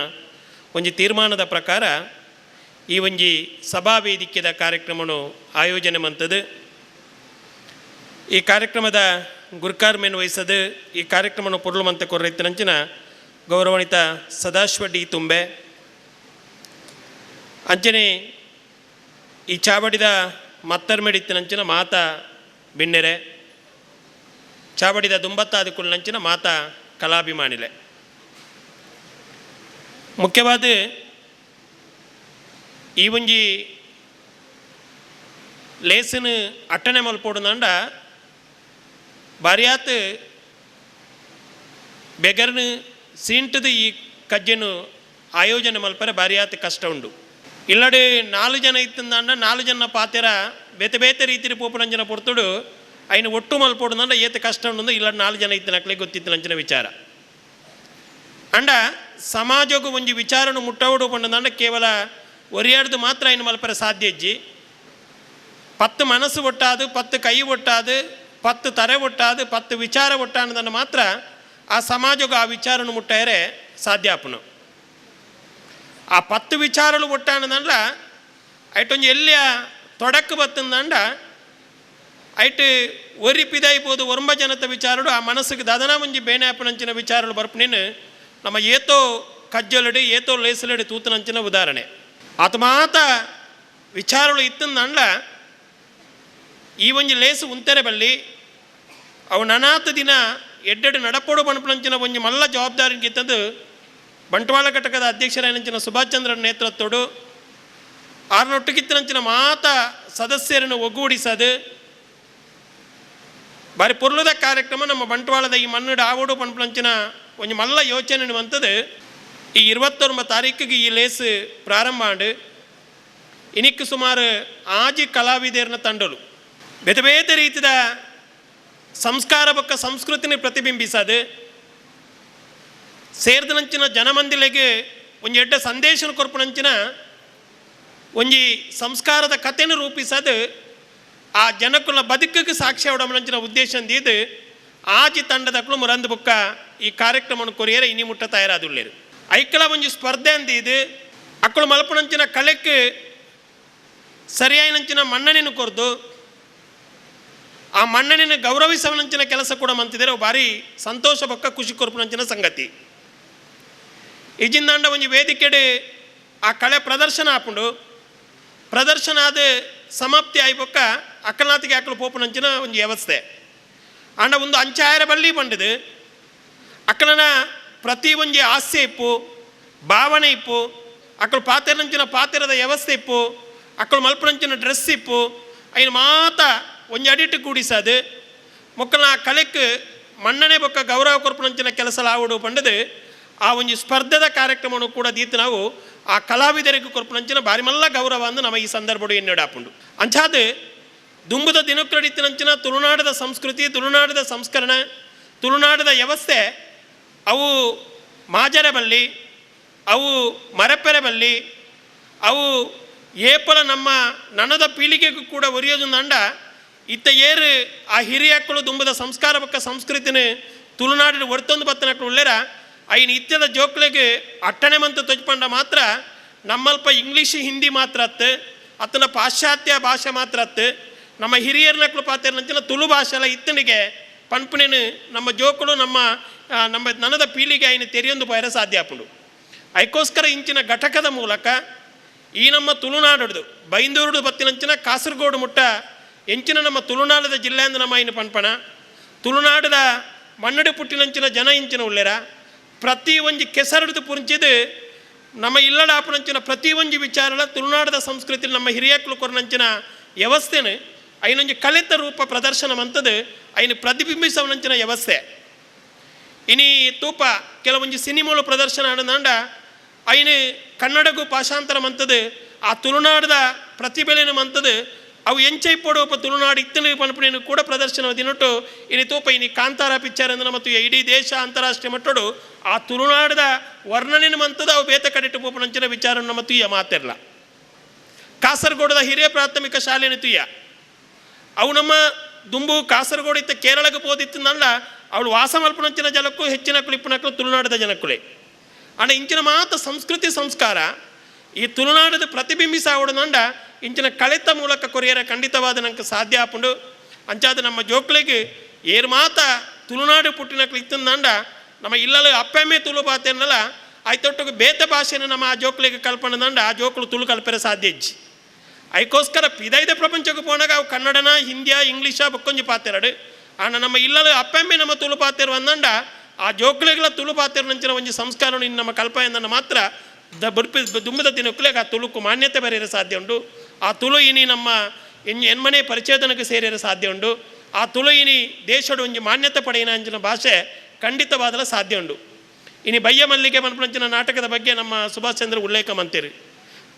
ಒಂಜಿ ತೀರ್ಮಾನದ ಪ್ರಕಾರ ಈ ಒಂಜಿ ಸಭಾ ವೇದಿಕೆದ ಕಾರ್ಯಕ್ರಮನು ಆಯೋಜನೆ ಮಂತದು. ಈ ಕಾರ್ಯಕ್ರಮದ ಗುರುಕಾರ್ಮೇನ್ ವಹಿಸದು ಈ ಕಾರ್ಯಕ್ರಮವನ್ನು ಪೊರ್ಲು ಮಂತ ಕೊರ್ರೈತನಂಚಿನ ಗೌರವಾನ್ವಿತ ಸದಾಶಿವ ಡಿ ತುಂಬೆ ಅಂಚನೆ ಈ ಚಾವಡಿದ ಮತ್ತರ್ಮೆಡಿತ್ತಿನಂಚಿನ ಮಾತಾ ಬಿನ್ನೆರೆ ಚಾವಡಿದ ದುಂಬತ್ತಾದ ಮಾತಾ ಕಲಾಭಿಮಾನಿಲೆ. ಮುಖ್ಯವಾದ ಈ ಒಂಜಿ ಲೇಸನ್ ಅಟ್ಟಣೆ ಮಲ್ಪೋಡುಂಡ ಬಾರ್ಯಾತ್ ಬೆಗರ್ನು ಸೀಂಟದ ಈ ಕಜ್ಜೆನು ಆಯೋಜನೆ ಮಲ್ಪರೆ ಬಾರಿಯಾತ್ ಕಷ್ಟ ಉಂಡು. ಇಲ್ಲಡೆ 4 ಜನ ಇತ್ತಂದಾಂಡ 4 ಜನ ಪಾತೆರ ಬೇತೆ ಬೇತೆ ರೀತಿಯ ಪೋಪುನಂಜನ ಪೊರ್ತುಡು ಐನು ಒಟ್ಟು ಮಲ್ಪೋಡುಂದಾಂಡ ಏತ ಕಷ್ಟ ಉಂಡು. ಇಲ್ಲಡೆ 4 ಜನ ಇತ್ತಿನಕ್ಲೆ ಗೊತ್ತಿತ್ತು ವಿಚಾರ. ಅಂಡ ಸಮಾಜಕ್ಕೂ ಒಂಜಿ ವಿಚಾರನು ಮುಟ್ಟವಡು ಪಂಡಂದಾಂಡ ಕೇವಲ ಒರಿಯಾಡ್ದು ಮಾತ್ರ ಐನು ಮಲ್ಪರೆ ಸಾಧ್ಯ ಇಜ್ಜಿ. 10 ಮನಸ್ಸು ಒಟ್ಟಾದು, 10 ಕೈ ಒಟ್ಟಾದು, 10 ತರೆ ಒಟ್ಟಾದು, 10 ವಿಚಾರ ಒಟ್ಟಾನದನ್ನು ಮಾತ್ರ ಆ ಸಮಾಜಕ್ಕೂ ಆ ವಿಚಾರನು ಮುಟ್ಟಾಯರೆ ಸಾಧ್ಯ ಆಪುನು. ಆ 10 ವಿಚಾರಗಳು ಒಟ್ಟಾನದಲ್ಲ ಐಟೊಂಜಿ ಎಲ್ಲಿಯ ತೊಡಕು ಬತ್ತಂದಂಡ ಐಟ್ ಒರಿ ಪಿದಾಯಿಬೋದು ಒರಂಬ ಜನತ ವಿಚಾರಡು ಆ ಮನಸ್ಸಿಗೆ ದದನ ಒಂಜಿ ಬೇನಾಪನಂಚಿನ ವಿಚಾರಗಳು ಬರ್ಪನೇನು ನಮ್ಮ ಏತೋ ಕಜ್ಜಲಡಿ ಏತೋ ಲೇಸಲಡಿ ತೂತನಂಚಿನ ಉದಾಹರಣೆ. ಆತ ಮಾತ ವಿಚಾರಗಳು ಇತ್ತಂದಂಡ ಈ ಒಂಜಿ ಲೇಸು ಉಂತೆರೆ ಬಲ್ಲಿ ಅವು ನನಾತ ದಿನ ಎಡ್ಡೆಡು ನಡಪೋಡು ಬಣಪನಂಚಿನ ಒಂಜಿ ಮಲ್ಲ ಜವಾಬ್ದಾರಿ ಇತ್ತಂದು ಬಂಟ್ವಾಳ ಘಟಕದ ಅಧ್ಯಕ್ಷರಾಯನಂಚಿನ ಸುಭಾಷ್ ಚಂದ್ರನ ನೇತೃತ್ವಡು ಆರ್ನೊಟ್ಟುಕಿತ್ತಿನಂಚಿನ ಮಾತ ಸದಸ್ಯರನ್ನು ಒಗ್ಗೂಡಿಸದು ಬಾರಿ ಪೊರ್ಲುದ ಕಾರ್ಯಕ್ರಮ ನಮ್ಮ ಬಂಟ್ವಾಳದ ಈ ಮಣ್ಣು ಆವೋಡು ಪನ್ಪನಂಚಿನ ಒಂಜಿ ಮಲ್ಲ ಯೋಚನೆ ಬಂತದು. ಈ 29 ತಾರೀಕಿಗೆ ಈ ಲೇಸು ಪ್ರಾರಂಭ ಆಂಡು. ಇನಿಕ್ ಸುಮಾರು ಆಜಿ ಕಲಾವಿದರನ್ನ ತಂಡಲು ಬೇತೆ ಬೇತೆ ರೀತಿಯ ಸಂಸ್ಕಾರ ಬೊಕ್ಕ ಸಂಸ್ಕೃತಿನ ಪ್ರತಿಬಿಂಬಿಸದು ಸೇರ್ದನಂಚಿನ ಜನಮಂದಿಲೆಗೆ ಒಂಜಿ ಎಡ್ಡ ಸಂದೇಶನ ಕೊರ್ಪುನಂಚಿನ ಒಂಜಿ ಸಂಸ್ಕಾರದ ಕಥೆಯನ್ನು ರೂಪಿಸದು ಆ ಜನಕ್ಕುಲ ಬದುಕಿಗೆ ಸಾಕ್ಷ್ಯ ಉಡಮನಂಚಿನ ಉದ್ದೇಶ ಇದು ಆಜಿ ತಂಡದಕ್ಕಳು ಮುರಂದು ಬುಕ್ಕ ಈ ಕಾರ್ಯಕ್ರಮವನ್ನು ಕೊರಿಯರೆ ಇನಿ ಮುಟ್ಟ ತಯಾರಾದುಳ್ಳೇರು. ಐಕಳ ಒಂಜಿ ಸ್ಪರ್ಧೆ ಅಂದ ಇದು ಅಕ್ಕಳು ಮಲ್ಪನಂಚಿನ ಕಲೆಕ್ಕೆ ಸರಿಯಾಯಿನಂಚಿನ ಮನ್ನಣೆಯನ್ನು ಕೊರ್ದು ಆ ಮನ್ನಣೆಯನ್ನು ಗೌರವಿಸವನಂಚಿನ ಕೆಲಸ ಕೂಡ ಮಂತಿದ್ದಾರೆ. ಭಾರಿ ಸಂತೋಷ ಬೊಕ್ಕ ಖುಷಿ ಕೊರ್ಪುನಂಚಿನ ಸಂಗತಿ. ಇಜಿಂದಾಂಡ ಒಂಜಿ ವೇದಿಕೆಡೆ ಆ ಕಳೆ ಪ್ರದರ್ಶನ ಆಪುಂಡು. ಪ್ರದರ್ಶನ ಆದ ಸಮಾಪ್ತಿ ಆಯ್ಬೊಕ್ಕ ಅಕ್ಕನಾತಿಗೆ ಆಕಳು ಪೋಪುನಂಚಿನ ಒಂಜಿ ವ್ಯವಸ್ಥೆ. ಆಂಡ ಒಂದು ಅಂಚಾಯರ ಬಳ್ಳಿ ಬಂಡಿದು ಅಕ್ಕಳನ ಪ್ರತಿ ಒಂಜಿ ಹಾಸ್ಯ ಇಪ್ಪು, ಭಾವನೆ ಇಪ್ಪು, ಅಕ್ಕಳು ಪಾತೆರನಂಚಿನ ಪಾತೆರದ ವ್ಯವಸ್ಥೆ ಇಪ್ಪು, ಅಕ್ಕಳು ಮಲ್ಪನಂಚಿನ ಡ್ರೆಸ್ ಇಪ್ಪು, ಐನ ಮಾತ ಒಂಜಿ ಅಡಿಟ್ಟು ಕೂಡಿಸದು ಮೊಕ್ಕಳ ಆ ಕಲೆಕ್ ಮನ್ನಣೆ ಬೊಕ್ಕ ಗೌರವ ಕೊರ್ಪುನಂಚಿನ ಕೆಲಸ ಆವಡು ಪಂಡದು ಆ ಒಂಜಿ ಸ್ಪರ್ಧೆದ ಕಾರ್ಯಕ್ರಮವನ್ನು ಕೂಡ ದೀತು ನಾವು ಆ ಕಲಾವಿದರಿಗೆ ಕೊರ್ಪುನಂಚಿನ ಬಾರಿ ಮಲ್ಲ ಗೌರವ ಅಂದು ನಮ್ಮ ಈ ಸಂದರ್ಭಡು ಎನ್ನೋಡಾಪುಂಡು. ಅಂಚಾದ ದುಂಬುದ ದಿನಕ್ರಡಿತ್ತಿನಂಚಿನ ತುಳುನಾಡದ ಸಂಸ್ಕೃತಿ, ತುಳುನಾಡದ ಸಂಸ್ಕರಣೆ, ತುಳುನಾಡದ ವ್ಯವಸ್ಥೆ ಅವು ಮಾಜರೆ ಬಲ್ಲಿ, ಅವು ಮರಪೆರೆ ಬಲ್ಲಿ, ಅವು ಏಪಲ ನಮ್ಮ ನನದ ಪೀಳಿಗೆಗೂ ಕೂಡ ಒರಿಯೋದು ಅಂಡ ಇತ್ತ ಏರು ಆ ಹಿರಿಯಕ್ಕಳು ದುಂಬದ ಸಂಸ್ಕಾರ ಬಕ್ಕ ಸಂಸ್ಕೃತಿನ ತುಳುನಾಡಿನ ಒಡ್ತೊಂದು ಬತ್ತನಕ್ಕಳು ಉಳ್ಳೇರ ಐನ ಇತ್ಯದ ಜೋಕ್ಲೆಗೆ ಅಟ್ಟಣೆ ಮಂತ ತೊಜ್ಪಂಡ ಮಾತ್ರ ನಮ್ಮಲ್ಪ ಇಂಗ್ಲೀಷ್ ಹಿಂದಿ ಮಾತ್ರ ಅತ್ತು, ಅತ್ತನ ಪಾಶ್ಚಾತ್ಯ ಭಾಷೆ ಮಾತ್ರ ಅತ್ತು, ನಮ್ಮ ಹಿರಿಯರ್ನಕ್ಳು ಪಾತೆರ್ನಂಚಿನ ತುಳು ಭಾಷೆ ಎಲ್ಲ ಇತ್ತನಿಗೆ ಪನ್ಪುನೇನು ನಮ್ಮ ಜೋಕುಳು ನಮ್ಮ ನಮ್ಮ ನನದ ಪೀಳಿಗೆ ಐನ ತೆರೆಯೊಂದು ಪೋಯರ ಸಾಧ್ಯ ಆಪುಂಡು. ಐಕೋಸ್ಕರ ಇಂಚಿನ ಘಟಕದ ಮೂಲಕ ಈ ನಮ್ಮ ತುಳುನಾಡುದು ಬೈಂದೂರುಡು ಬತ್ತಿನಂಚಿನ ಕಾಸರಗೋಡು ಮುಟ್ಟ ಎಂಚಿನ ನಮ್ಮ ತುಳುನಾಡದ ಜಿಲ್ಲೆ ಅಂದ ನಮ್ಮ ಐನು ಪನ್ಪಣ ತುಳುನಾಡದ ಮಣ್ಣಡು ಪುಟ್ಟಿನಂಚಿನ ಜನ ಇಂಚಿನ ಉಳ್ಳೇರ ಪ್ರತಿ ಒಂಜಿ ಕೆಸರಡ್ದು ಪುಂಚಿದು ನಮ್ಮ ಇಲ್ಲಡ ಆಪುನಂಚಿನ ಪ್ರತಿ ಒಂಜಿ ವಿಚಾರಲ ತುಳುನಾಡದ ಸಂಸ್ಕೃತಿ ನಮ್ಮ ಹಿರಿಯಕ್ಲು ಕೊರನಂಚಿನ ವ್ಯವಸ್ಥೆನ ಐನೊಂಜಿ ಕಲೆತ ರೂಪ ಪ್ರದರ್ಶನ ಮಂತದು ಐನು ಪ್ರತಿಬಿಂಬಿಸವನಂಚಿನ ವ್ಯವಸ್ಥೆ. ಇನಿ ತೂಪ ಕೆಲವೊಂಜಿ ಸಿನಿಮಾಲು ಪ್ರದರ್ಶನ ಆನಂದ ಐನು ಕನ್ನಡಗೂ ಭಾಷಾಂತರ ಮಂತದು ಆ ತುಳುನಾಡದ ಪ್ರತಿಭೆಲೆನ ಮಂತದು ಅವು ಎಂಚೈಪೋಡು ಒಪ್ಪ ತುಳುನಾಡು ಇತ್ತನು ಪನ್ಪುನೇನು ಕೂಡ ಪ್ರದರ್ಶನ ದಿನೊಟ್ಟು. ಇನಿ ತೂಪ ಇನಿ ಕಾಂತಾರ ಪಿಕ್ಚರ್ ಅಂದ್ರೆ ಮತ್ತು ಇಡೀ ದೇಶ ಅಂತಾರಾಷ್ಟ್ರೀಯ ಮಟ್ಟೋಡು ಆ ತುಳುನಾಡದ ವರ್ಣನೆನ ಮಂತದ ಅವು ಬೇತ ಕಡೆಟು ಪೋಪುನಂಚಿನ ವಿಚಾರನ ಮತ್ತು ಈ ಮಾತಿರಲ್ಲ. ಕಾಸರಗೋಡದ ಹಿರಿಯ ಪ್ರಾಥಮಿಕ ಶಾಲೆನ ತುಯ್ಯ, ಅವು ನಮ್ಮ ದುಂಬು ಕಾಸರಗೋಡು ಇತ್ತ ಕೇರಳಕ್ಕೆ ಪೋದಿತ್ತನಲ್ಲ, ಅವಳು ವಾಸ ಮಲ್ಪನಂಚಿನ ಜನಕ್ಕೂ ಹೆಚ್ಚಿನ ಇಪ್ಪನಕ್ಕೂ ತುಳುನಾಡದ ಜನಕ್ಕುಲೆ. ಅಂಡ ಇಂಚಿನ ಮಾತ ಸಂಸ್ಕೃತಿ ಸಂಸ್ಕಾರ ಈ ತುಳುನಾಡದ ಪ್ರತಿಬಿಂಬಿಸಾವಡನಂಡ ಇಂಚಿನ ಕಳೆತ ಮೂಲಕ ಕೊರಿಯರ ಖಂಡಿತವಾದ ನಂಗೆ ಸಾಧ್ಯ ಆಪುಂಡು. ಅಂಚಾದ ನಮ್ಮ ಜೋಕ್ಲೆಗೆ ಏರ್ ಮಾತ ತುಳುನಾಡು ಪುಟ್ಟಿನಕ್ಲು ಇತ್ತಂದಂಡ ನಮ್ಮ ಇಲ್ಲಲು ಅಪ್ಪಮ್ಮೆ ತುಳು ಪಾತೆನ್ನಲ್ಲ ಆಯ್ತೊಟ್ಟಿಗೆ ಬೇತ ಭಾಷೆನ ನಮ್ಮ ಆ ಜೋಕ್ಲೆಗೆ ಕಲ್ಪನದಂಡ ಆ ಜೋಕ್ಲು ತುಳು ಕಲ್ಪರೆ ಸಾಧ್ಯ ಇಜ್ಜಿ. ಐಕೋಸ್ಕರ ಪಿದೈದ ಪ್ರಪಂಚಕ್ಕೆ ಪೋನಾಗ ಅವು ಕನ್ನಡನ ಹಿಂದಿಯ ಇಂಗ್ಲೀಷ ಬೊಕ್ಕೊಂಜಿ ಪಾತೆರಡು. ಆಂಡ ನಮ್ಮ ಇಲ್ಲಲು ಅಪ್ಪಮ್ಮೆ ನಮ್ಮ ತುಳು ಪಾತೆರು ಅಂದಂಡ ಆ ಜೋಕ್ಲೆಗಳ ತುಳು ಪಾತೆರು ನಂಚಿನ ಒಂಜಿ ಸಂಸ್ಕಾರವನ್ನು ಇನ್ನು ನಮ್ಮ ಕಲ್ಪೆಯಂದನ್ನು ಮಾತ್ರ the ಬುರ್ಪಿ ದುಂಬದ ದಿನಕ್ಕುಲೆಗೆ ಆ ತುಳುಕು ಮಾನ್ಯತೆ ಬರೆಯಲು ಸಾಧ್ಯ ಉಂಟು. ಆ ತುಳು ಇನಿ ನಮ್ಮ ಎನ್ಮನೆ ಪರಿಚಯದನಕ್ಕೆ ಸೇರಿರ ಸಾಧ್ಯ ಉಂಟು. ಆ ತುಳು ಇನಿ ದೇಶಡು ಒಂಜಿ ಮಾನ್ಯತೆ ಪಡೆಯಿನ ಅಂಚಿನ ಭಾಷೆ ಖಂಡಿತವಾದಲ ಸಾಧ್ಯ ಉಂಟು. ಇನಿ ಬಯ್ಯ ಮಲ್ಲಿಗೆ ಪನ್ಪುನಂಚಿನ ನಾಟಕದ ಬಗ್ಗೆ ನಮ್ಮ ಸುಭಾಷ್ ಚಂದ್ರ ಉಲ್ಲೇಖ ಮಂತಿರು.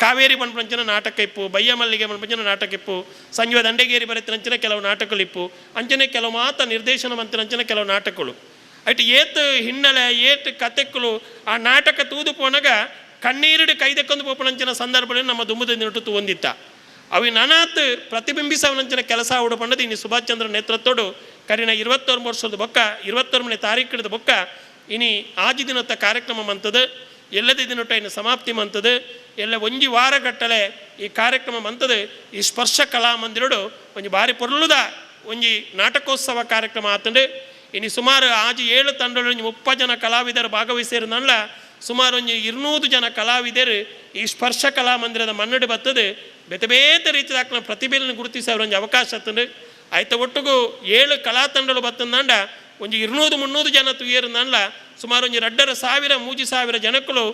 ಕಾವೇರಿ ಪನ್ಪುನಂಚಿನ ನಾಟಕ ಇಪ್ಪು, ಬಯ್ಯ ಮಲ್ಲಿಗೆ ಪನ್ಪುನಂಚಿನ ನಾಟಕ ಇಪ್ಪು, ಸಂಜೀವ ದಂಡಗೇರಿ ಬರೆತಿನಂಚಿನ ಕೆಲವು ನಾಟಕಗಳು ಇಪ್ಪು, ಅಂಚನೆ ಕೆಲವು ಮಾತ ನಿರ್ದೇಶನ ಮಂತಿನಂಚಿನ ಕೆಲವು ನಾಟಕಗಳು. ಐಟ್ ಏತ್ ಹಿನ್ನೆಲೆ ಏತ್ ಕತೆಕ್ಕಲು ಆ ನಾಟಕ ತೂದು ಪೋನಗ ಕಣ್ಣೀರುಡು ಕೈದಕ್ಕೊಂದು ಪೋಪನಂಚಿನ ಸಂದರ್ಭದಲ್ಲಿ ನಮ್ಮ ದುಂಬುದ ನಿಟ್ಟು ಹೊಂದಿತ್ತ. ಅವಿ ನನಾತ್ ಪ್ರತಿಬಿಂಬಿಸವನಂಚಿನ ಕೆಲಸ ಆವಡು ಪಂಡದು ಇನ್ನು ಸುಭಾಷ್ ಚಂದ್ರ ನೇತೃತ್ವಡು ಕರಿನ 21 ವರ್ಷದ ಬೊಕ್ಕ 21ನೇ ತಾರೀಕಿಡದ ಬೊಕ್ಕ ಇನಿ ಆಜಿ ದಿನತ್ತ ಕಾರ್ಯಕ್ರಮ ಮಂತದು ಎಲ್ಲದ ದಿನೊಟ್ಟ ಇನ್ನು ಸಮಾಪ್ತಿ ಮಂತದು ಎಲ್ಲ ಒಂಜಿ ವಾರಗಟ್ಟಲೆ ಈ ಕಾರ್ಯಕ್ರಮ ಮಂತದು. ಈ ಸ್ಪರ್ಶ ಕಲಾ ಮಂದಿರಡು ಒಂಜಿ ಬಾರಿ ಪೊರ್ಲುದ ಒಂಜಿ ನಾಟಕೋತ್ಸವ ಕಾರ್ಯಕ್ರಮ ಆತಂಡು. ಇನಿ ಸುಮಾರು ಆಜಿ 7 ತಂಡಗಳು ಒಂಜಿ 30 ಜನ ಕಲಾವಿದರು ಭಾಗವಹಿಸಿರನಲ್ಲ, ಸುಮಾರು ಒಂಜಿ 200 ಜನ ಕಲಾವಿದರು ಈ ಸ್ಪರ್ಶ ಕಲಾ ಮಂದಿರದ ಮನ್ನಡಿ ಬರ್ತದೆ. ಬೇತೆ ಬೇತೆ ರೀತಿಯ ಆಕ್ನ ಪ್ರತಿಭೆಯನ್ನು ಗುರುತಿಸಿ ಅವರೊಂದು ಅವಕಾಶ ಆತಂಡು. ಆಯ್ತ ಒಟ್ಟಿಗೂ 7 ಕಲಾ ತಂಡಗಳು ಬತ್ತಂದಾಂಡ ಒಂಜಿ 200-300 ಜನ ತುಯ್ಯರ್ನಲ್ಲ, ಸುಮಾರು ಒಂಜಿ 2,500 3,000 ಜನಕ್ಕಳು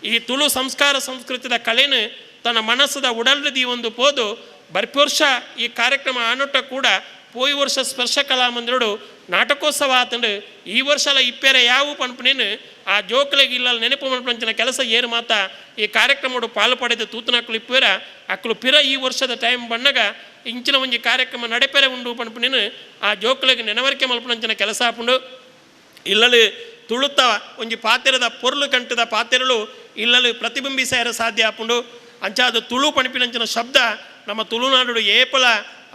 ಈ ತುಳು ಸಂಸ್ಕಾರ ಸಂಸ್ಕೃತಿದ ಕಲೆನು ತನ್ನ ಮನಸ್ಸದ ಉಡಲ್ದಿ ಒಂದು ಪೋದು ಬರ್ಪಿ ವರ್ಷ ಈ ಕಾರ್ಯಕ್ರಮ ಆನೊಟ್ಟ ಕೂಡ ಪೋಯಿ ವರ್ಷ ಸ್ಪರ್ಶ ಕಲಾ ಮಂದಿರಡು ನಾಟಕೋತ್ಸವ ಆತಂಡು. ಈ ವರ್ಷಲ ಇಪ್ಪೆರೆ ಯಾವು ಪನ್ಪುನೇನು ಆ ಜೋಕ್ಲೆಗ್ ಇಲ್ಲ ನೆನಪು ಮನ್ಪಂಚಿನ ಕೆಲಸ ಏರು ಮಾತ ಈ ಕಾರ್ಯಕ್ರಮಡು ಪಾಲು ಪಡೆದ ತೂತನಕ್ಕಲು ಇಪ್ಪೇರ ಅಕ್ಕಲು ಪಿರ ಈ ವರ್ಷದ ಟೈಮ್ ಬಣ್ಣಗ ಇಂಚಿನ ಒಂಜಿ ಕಾರ್ಯಕ್ರಮ ನಡೆಪೆರೆ ಉಂಡು ಪನ್ಪುನೇನು ಆ ಜೋಕ್ಲೆಗ್ ನೆನವರಿಕೆ ಮಲ್ಪುನಂಚಿನ ಕೆಲಸ ಆಪುಂಡು. ಇಲ್ಲಲು ತುಳುತ ಒಂಜಿ ಪಾತೆರದ ಪೊರ್ಲು ಕಂಟದ ಪಾತೆರಳು ಇಲ್ಲಲು ಪ್ರತಿಬಿಂಬಿಸಾರ ಸಾಧ್ಯ ಆಪುಂಡು. ಅಂಚಾದ ತುಳು ಪಣಿಪಿನಂಚಿನ ಶಬ್ದ ನಮ್ಮ ತುಳುನಾಡು ಏಪಲ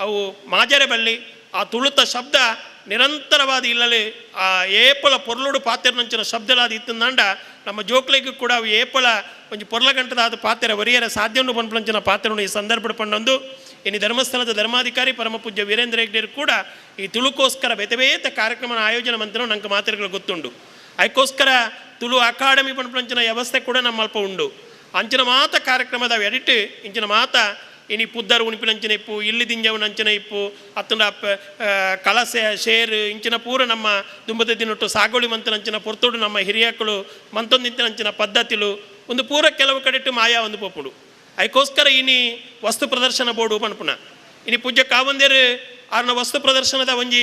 ಅವು ಮಾಜರೆ ಬಲ್ಲಿ ಆ ತುಳುತ ಶಬ್ದ ನಿರಂತರವಾದ ಇಲ್ಲಲಿ ಆ ಏಪಲ ಪೊರ್ಲುಡು ಪಾತೆರನಂಚಿನ ಶಬ್ದಲಾದ ಇತ್ತಂದಾಂಡ ನಮ್ಮ ಜೋಕ್ಲೆಗೂ ಕೂಡ ಅವು ಏಪಲ ಒಂಜಿ ಪೊರ್ಲ ಗಂಟದಾದ ಪಾತೆರ ಒರಿಯರ ಸಾಧ್ಯವನ್ನು ಪನ್ಪುನಂಚಿನ ಪಾತೆರನು ಈ ಸಂದರ್ಭ ಪಂಡೊಂದು. ಇನ್ನು ಧರ್ಮಸ್ಥಳದ ಧರ್ಮಾಧಿಕಾರಿ ಪರಮ ಪೂಜ್ಯ ವೀರೇಂದ್ರ ಹೆಗ್ಡೆರು ಕೂಡ ಈ ತುಳುಕೋಸ್ಕರ ಬೇತೆ ಬೇತೆ ಕಾರ್ಯಕ್ರಮನ ಆಯೋಜನೆ ಮಂತ್ರ ನಂಗೆ ಮಾತೆಗಳು ಗೊತ್ತುಂಡು. ಅದಕ್ಕೋಸ್ಕರ ತುಳು ಅಕಾಡೆಮಿ ಪನ್ಪುನಂಚಿನ ವ್ಯವಸ್ಥೆ ಕೂಡ ನಮ್ಮ ಅಲ್ಪ ಉಂಡು. ಅಂಚಿನ ಮಾತ ಕಾರ್ಯಕ್ರಮದ ಎಡಿಟ್ ಇಂಚಿನ ಮಾತ ಇನಿ ಪುದ್ದರು ಉಣಿಪಿನಂಚಿನ ಇಪ್ಪು, ಇಲ್ಲಿ ದಿಂಜವನಂಚಿನ ಇಪ್ಪು, ಅತ್ತಂಡ ಕಳಸೆ ಶೇರು ಇಂಚಿನ ಪೂರ ನಮ್ಮ ದುಂಬದ ದಿನೊಟ್ಟು ಸಾಗೋಳಿ ಮಂತನಂಚಿನ ಪೊರ್ತುಡು ನಮ್ಮ ಹಿರಿಯಕ್ಕಳು ಮಂತೊಂದಿಂತಿನಂಚಿನ ಪದ್ಧತಿಲು ಒಂದು ಪೂರ ಕೆಲವು ಕಡೆಟ್ಟು ಮಾಯಾ ಒಂದು ಪೋಪುಡು. ಅದಕ್ಕೋಸ್ಕರ ಇನಿ ವಸ್ತು ಪ್ರದರ್ಶನ ಬೋರ್ಡು ಪನ್ಪುನ ಇನಿ ಪೂಜ್ಯ ಕಾವಂದೇರು ಆರ್ನ ವಸ್ತು ಪ್ರದರ್ಶನದ ಒಂಜಿ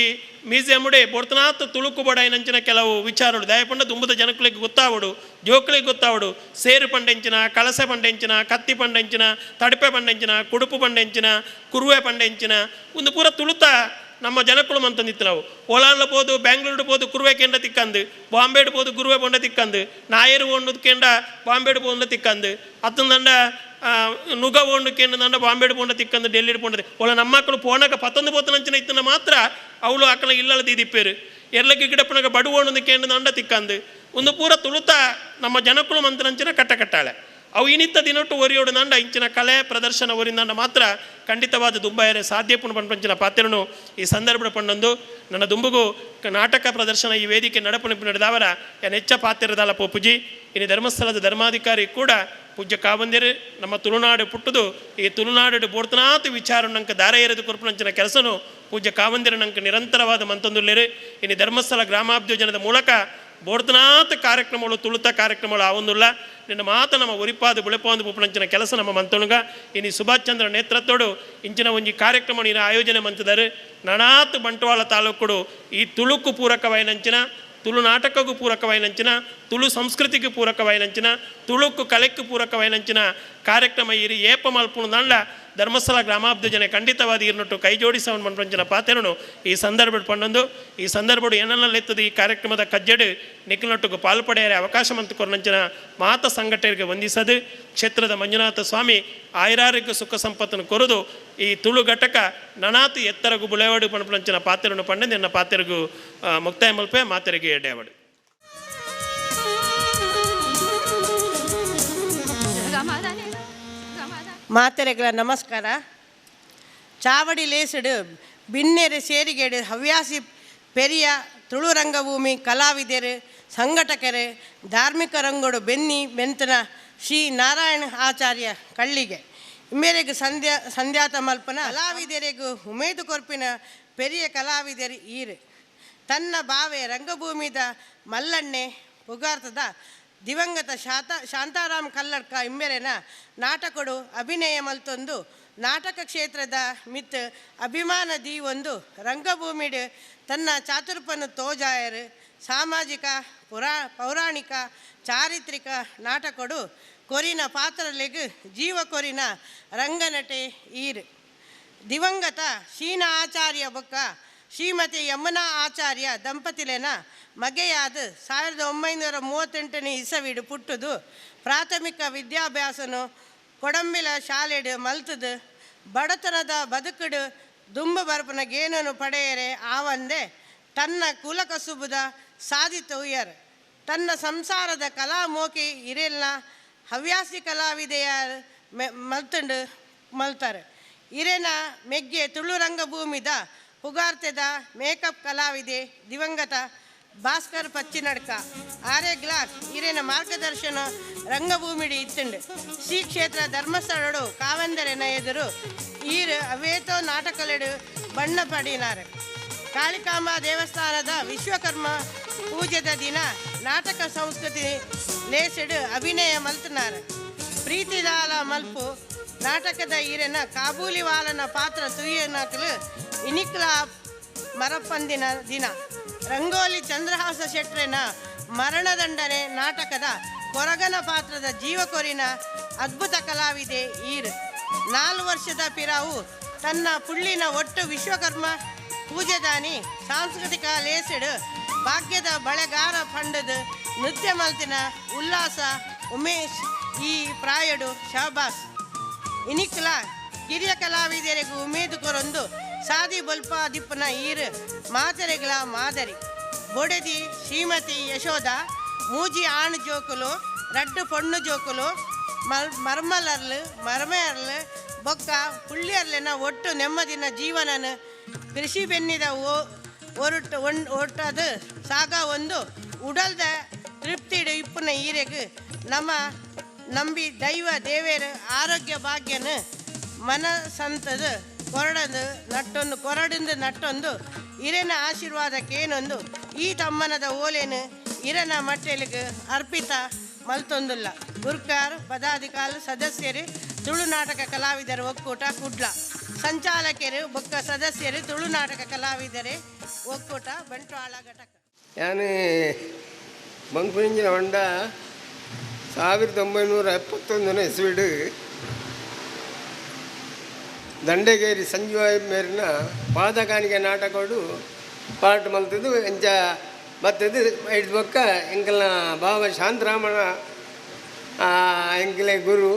ಮ್ಯೂಸಿಯಂಡೆ ಬೋರ್ತನಾತ್ ತುಳುಕು ಬೋಡಾಯಿನಂಚಿನ ಕೆಲವು ವಿಚಾರಗಳು ದಯಪಂಡ ದುಂಬದ ಜನಕ್ಕಳಿಗೆ ಗೊತ್ತಾವಡು, ಜೋಕ್ಳಿಗೆ ಗೊತ್ತಾವಡು. ಸೇರು ಪಂಡೆಂಚಿನ, ಕಳಸೆ ಪಂಡೆಂಚಿನ, ಕತ್ತಿ ಪಂಡೆಂಚಿನ, ತಡಿಪೆ ಪಂಡೆಂಚಿನ, ಕುಡುಪು ಪಂಡೆಂಚಿನ, ಕುರುವೆ ಪಂಡೆಂಚಿನ ಒಂದು ಪೂರ ತುಳುತ ನಮ್ಮ ಜನಕ್ಕಳು ಮಂತಂದಿತ್ತು. ನಾವು ಓಲಾನ್ಲ ಪೋದು ಬ್ಯಾಂಗ್ಳೂರು ಪೋದು ಕುರುವೆ ಕೆಂಡ ತಿಕ್ಕಂದು, ಬಾಂಬೆಡ್ ಪೋದು ಗುರುವೆ ಪೊಂಡ ತಿಕ್ಕಂದು, ನಾಯರು ಓಂಡು ಕೆಂಡ ಬಾಂಬೆಡ್ ಪೋಂಡ ತಿಕ್ಕಂದು, ಅತ್ತಂದಂಡ ನುಗ ಓಂಡು ಕೆಂಡ ಬಾಂಬೆಡ್ ಪೋಂಡ ತಿಕ್ಕಂದು, ಡೆಲ್ಲಿಡ್ ಪೋಂಡ ಓಲ ನಮ್ಮ ಮಕ್ಕಳು ಪೋಣಕ ಪತ್ತೊಂದು ಪೋತನಂಚಿನ ಇತ್ತನ ಮಾತ್ರ ಅವಳು ಅಕ್ಕನ ಇಲ್ಲಲ ದೀದಿಪ್ಪೇರು ಎರ್ಲಕ್ಕೆ ಗಿಡಪ್ಪನಾಗ ಬಡು ಓಣಂದು ಕೆಂಡ ದಂಡ ತಿಕ್ಕಂದು ಒಂದು ಪೂರ ತುಳುತ ನಮ್ಮ ಜನಕ್ಕಳು ಮಂತನಂಚಿನ ಕಟ್ಟ ಕಟ್ಟಾಳೆ. ಅವು ಇನಿತ್ತ ದಿನೊಟ್ಟು ಒರಿಯೋಡು ನಂಡ ಇಂಚಿನ ಕಲೆ ಪ್ರದರ್ಶನ ಒರಿಂದಂಡ ಮಾತ್ರ ಖಂಡಿತವಾದ ದುಂಬಾಯರೆ ಸಾಧ್ಯ ಪುಣ ಪಂಚಿನ ಪಾತ್ರನು ಈ ಸಂದರ್ಭ ಪಂಡೊಂದು ನನ್ನ ದುಂಬುಗು ನಾಟಕ ಪ್ರದರ್ಶನ ಈ ವೇದಿಕೆ ನಡಪು ನಡೆದವರ ಹೆಚ್ಚ ಪಾತ್ರದಲ್ಲ ಪೋಪುಜಿ. ಇನ್ನು ಧರ್ಮಸ್ಥಳದ ಧರ್ಮಾಧಿಕಾರಿ ಕೂಡ ಪೂಜ್ಯ ಕಾವಂದಿರು ನಮ್ಮ ತುಳುನಾಡು ಪುಟ್ಟುದು ಈ ತುಳುನಾಡು ಬೋರ್ತನಾಥ ವಿಚಾರ ನಂಕ ದಾರ ಏರಿದ ಕೊರ್ಪುನಂಚಿನ ಕೆಲಸನು ಪೂಜ್ಯ ಕಾವಂದಿರು ನಂಕ ನಿರಂತರವಾದ ಮಂತಂದುಲ್ಲೇರು. ಇನ್ನು ಧರ್ಮಸ್ಥಳ ಗ್ರಾಮಾಭ್ಯೋಜನದ ಮೂಲಕ ಬೋಡ್ತನಾಥ ಕಾರ್ಯಕ್ರಮಗಳು ತುಳುತ ಕಾರ್ಯಕ್ರಮಗಳು ಆವೊಂದುಲ್ಲ. ನಿನ್ನ ಮಾತ ನಮ್ಮ ಉರಿಪಾದ ಬುಳೆಪಾಂದು ಪುಪ್ಪನಂಚಿನ ಕೆಲಸ ನಮ್ಮ ಮಂತೊಣಗ ಇನಿ ಸುಭಾಷ್ ಚಂದ್ರ ನೇತೃತ್ವಡು ಇಂಚಿನ ಒಂಜಿ ಕಾರ್ಯಕ್ರಮ ನೀನು ಆಯೋಜನೆ ಮಂತಿದ್ದಾರೆ. ನನಾತ್ ಬಂಟ್ವಾಳ ತಾಲೂಕುಡು ಈ ತುಳುಕು ಪೂರಕವಾಯಿನಂಚಿನ, ತುಳು ನಾಟಕಕ್ಕೂ ಪೂರಕವಾಯಿನಂಚಿನ, ತುಳು ಸಂಸ್ಕೃತಿಗೆ ಪೂರಕವಾಯಿನಂಚಿನ, ತುಳುಕು ಕಲೆಕ್ಕು ಪೂರಕವಾಯಿನಂಚಿನ ಕಾರ್ಯಕ್ರಮ ಇರಿ ಏಪ ಮಲ್ಪುಣದಂಡ ಧರ್ಮಸ್ಥಳ ಗ್ರಾಮಾಬ್ಧಜನೆ ಖಂಡಿತವಾದ ಇರ್ನೊಟ್ಟು ಕೈ ಜೋಡಿಸವನ್ ಮನ್ಪಂಚಿನ ಪಾತೆರನು ಈ ಸಂದರ್ಭ ಪಂಡೊಂದು ಈ ಸಂದರ್ಭಡು ಏನನ್ನೆತ್ತದು ಈ ಕಾರ್ಯಕ್ರಮದ ಕಜ್ಜೆಡು ನಿಖಿಲ್ನೊಟ್ಟುಗು ಪಾಲು ಪಡೆಯರೆ ಅವಕಾಶ ಮಂತು ಕೊರನಂಚಿನ ಮಾತ ಸಂಘಟನೆಗೆ ವಂದಿಸದು ಕ್ಷೇತ್ರದ ಮಂಜುನಾಥ ಸ್ವಾಮಿ ಆಯುರಾರೋಗ್ಯ ಸುಖ ಸಂಪತ್ತನ್ನು ಕೊರದು ಈ ತುಳು ಘಟಕ ನನಾತು ಎತ್ತರಗು ಬುಳೆವಾಡು ಪಣಪಂಚಿನ ಪಾತೆರನ್ನು ಪಂಡ ನಿನ್ನ ಪಾತೆರಗು ಮುಕ್ತಾಯ ಮಲ್ಪೆ ಮಾತೆರಿಗೆ ಎಡೆವಾಡು. ಮಾತೆರೆಗಳ ನಮಸ್ಕಾರ. ಚಾವಡಿ ಲೇಸುಡು ಬಿನ್ನೆರೆ ಸೇರಿಗೇಡು ಹವ್ಯಾಸಿ ಪೆರಿಯ ತುಳು ರಂಗಭೂಮಿ ಕಲಾವಿದರು ಸಂಘಟಕರು ಧಾರ್ಮಿಕ ರಂಗೋಡು ಬೆನ್ನಿ ಬೆಂತನ ಶ್ರೀ ನಾರಾಯಣ ಆಚಾರ್ಯ ಕಳ್ಳಿಗೆ ಮೇರೆಗೆ ಸಂಧ್ಯಾತ ಮಲ್ಪನ ಕಲಾವಿದರಿಗೂ ಉಮೇದು ಕೊರ್ಪಿನ ಪೆರಿಯ ಕಲಾವಿದರು ಈರು ತನ್ನ ಬಾವೆ ರಂಗಭೂಮಿದ ಮಲ್ಲಣ್ಣೆ ಪುಗಾರ್ತದ ದಿವಂಗತ ಶಾಂತಾರಾಮ್ ಕಲ್ಲಡ್ಕ ಇಮ್ಮೆರೆನ ನಾಟಕಡು ಅಭಿನಯ ಮಲ್ತೊಂದು ನಾಟಕ ಕ್ಷೇತ್ರದ ಮಿತ್ ಅಭಿಮಾನ ದೀವೊಂದು ರಂಗಭೂಮಿಡು ತನ್ನ ಚಾತುರ್ಪನ್ನು ತೋಜಾಯರು ಸಾಮಾಜಿಕ ಪೌರಾಣಿಕ ಚಾರಿತ್ರಿಕ ನಾಟಕಡು ಕೊರಿನ ಪಾತ್ರಲೆಗ್ ಜೀವ ಕೊರಿನ ರಂಗನಟೆ ಈರು ದಿವಂಗತ ಶೀನ ಆಚಾರ್ಯ ಬೊಕ್ಕ ಶ್ರೀಮತಿ ಯಮುನಾ ಆಚಾರ್ಯ ದಂಪತಿಲೆನ ಮಗೆಯಾದ 1938ನೇ ಇಸವಿಡು ಪುಟ್ಟುದು ಪ್ರಾಥಮಿಕ ವಿದ್ಯಾಭ್ಯಾಸನು ಕೊಡಂಬಿಲ ಶಾಲೆಡು ಮಲ್ತದು ಬಡತನದ ಬದುಕುಡು ದುಂಬು ಬರಪನ ಗೇನನು ಪಡೆಯರೆ ಆವಂದೆ ತನ್ನ ಕುಲಕಸುಬುದ ಸಾಧಿತ ಉಯ್ಯರ್ ತನ್ನ ಸಂಸಾರದ ಕಲಾಮೋಕಿ ಇರೆಲ್ನ ಹವ್ಯಾಸಿ ಕಲಾವಿದೆಯ ಮಲ್ತಂಡು ಮಲ್ತಾರೆ. ಇರೆನ ಮೆಗ್ಗೆ ತುಳು ರಂಗಭೂಮಿದ ಪುಗಾರ್ತೆದ ಮೇಕಪ್ ಕಲಾವಿದೆ ದಿವಂಗತ ಭಾಸ್ಕರ್ ಪಚ್ಚಿನಡ್ಕ ಆರೆಗ್ಲಾ ಇರೆನ ಮಾರ್ಗದರ್ಶನ ರಂಗಭೂಮಿಡಿ ಇತ್ತುಂಡು. ಶ್ರೀ ಕ್ಷೇತ್ರ ಧರ್ಮಸ್ಥಳಡು ಕಾವಂದರೆನ ಎದುರು ಈರು ಅವೇತೋ ನಾಟಕಲೆಡು ಬಣ್ಣ ಪಡಿನಾರು. ಕಾಳಿಕಾಂಬ ದೇವಸ್ಥಾನದ ವಿಶ್ವಕರ್ಮ ಪೂಜೆದ ದಿನ ನಾಟಕ ಸಂಸ್ಕೃತಿ ಲೇಸೆಡು ಅಭಿನಯ ಮಲ್ತನಾರು. ಪ್ರೀತಿದಾಲ ಮಲ್ಪು ನಾಟಕದ ಈರೆನ ಕಾಬೂಲಿವಾಲನ ಪಾತ್ರ ತುಯ್ಯನಕಲು ಇನಿಕ್ಲಾ ಮರಪ್ಪಂದಿನ ದಿನ ರಂಗೋಲಿ ಚಂದ್ರಹಾಸ ಶೆಟ್ರೆನ ಮರಣದಂಡನೆ ನಾಟಕದ ಕೊರಗನ ಪಾತ್ರದ ಜೀವಕೊರಿನ ಅದ್ಭುತ ಕಲಾವಿದೆ ಈರು. 4 ವರ್ಷದ ಪಿರಾವು ತನ್ನ ಪುಳ್ಳಿನ ಒಟ್ಟು ವಿಶ್ವಕರ್ಮ ಪೂಜೆದಾನಿ ಸಾಂಸ್ಕೃತಿಕ ಲೇಸೆಡು ಭಾಗ್ಯದ ಬಳೆಗಾರ ಫಂಡದ ನೃತ್ಯ ಮಲ್ತಿನ ಉಲ್ಲಾಸ ಉಮೇಶ್ ಈ ಪ್ರಾಯಡು ಶಹಬಾಸ್. ಇನಿಕ್ಲ ಕಿರಿಯ ಕಲಾವಿದರಿಗೂ ಉಮೇದು ಕೊರೊಂದು ಸಾದಿ ಬಲ್ಪ ದಿಪ್ಪನ ಈರು ಮಾತೆರೆಗಳ ಮಾದರಿ. ಬೊಡೆದಿ ಶ್ರೀಮತಿ ಯಶೋಧ ಮೂಜಿ ಆಣು ಜೋಕುಲು ರಡ್ಡು ಪೊಣ್ಣು ಜೋಕುಲು ಮರ್ಮಲರ್ಲು ಮರ್ಮೆಯರ್ಲು ಬೊಕ್ಕ ಪುಳ್ಳಿಯರ್ಲೆನ ಒಟ್ಟು ನೆಮ್ಮದಿನ ಜೀವನನ ಕೃಷಿ ಬೆನ್ನಿದ ಒರಟು ಒಟ್ಟದು ಸಾಗ ಒಂದು ಉಡಲ್ದ ತೃಪ್ತಿಡು ಇಪ್ಪುನ ಈರೆಗು ನಮ್ಮ ನಂಬಿ ದೈವ ದೇವೇರು ಆರೋಗ್ಯ ಭಾಗ್ಯನ ಮನ ಸಂತದ ಕೊರಡದು ನಟ್ಟೊಂದು ಕೊರಡಿಂದ ನಟ್ಟೊಂದು ಇರೆನ ಆಶೀರ್ವಾದಕ್ಕೇನೊಂದು ಈ ತಮ್ಮನದ ಓಲೇನು ಇರನ ಮಟ್ಟೆಲಿಗೆ ಅರ್ಪಿತ ಮಲ್ತೊಂದುಲ್ಲ. ಗುರ್ಕಾರ್ ಪದಾಧಿಕಾರಿ ಸದಸ್ಯರು ತುಳು ನಾಟಕ ಕಲಾವಿದರ ಒಕ್ಕೂಟ ಕುಡ್ಲ ಸಂಚಾಲಕರು ಬೊಕ್ಕ ಸದಸ್ಯರು ತುಳು ನಾಟಕ ಕಲಾವಿದರೆ ಒಕ್ಕೂಟ ಬಂಟ್ವಾಳ ಘಟಕ. ಯಾನು ಮಂಕುಂಜಿನ ಹೊಂಡ 1971ನೇ ಇಸ್ವಿಡು ದಂಡೆಗೇರಿ ಸಂಜೀವ ಮೇರಿನ ಪಾದಕಾನಿಗೆ ನಾಟಕಡು ಪಾಠ ಮಲ್ತದ್ದು ಎಂಚ ಮತ್ತದು ಐದು ಬೊಕ್ಕ ಎಂಕಲ್ನ ಬಾಬಾ ಶಾಂತರಾಮನ ಎಂಕಲೆ ಗುರು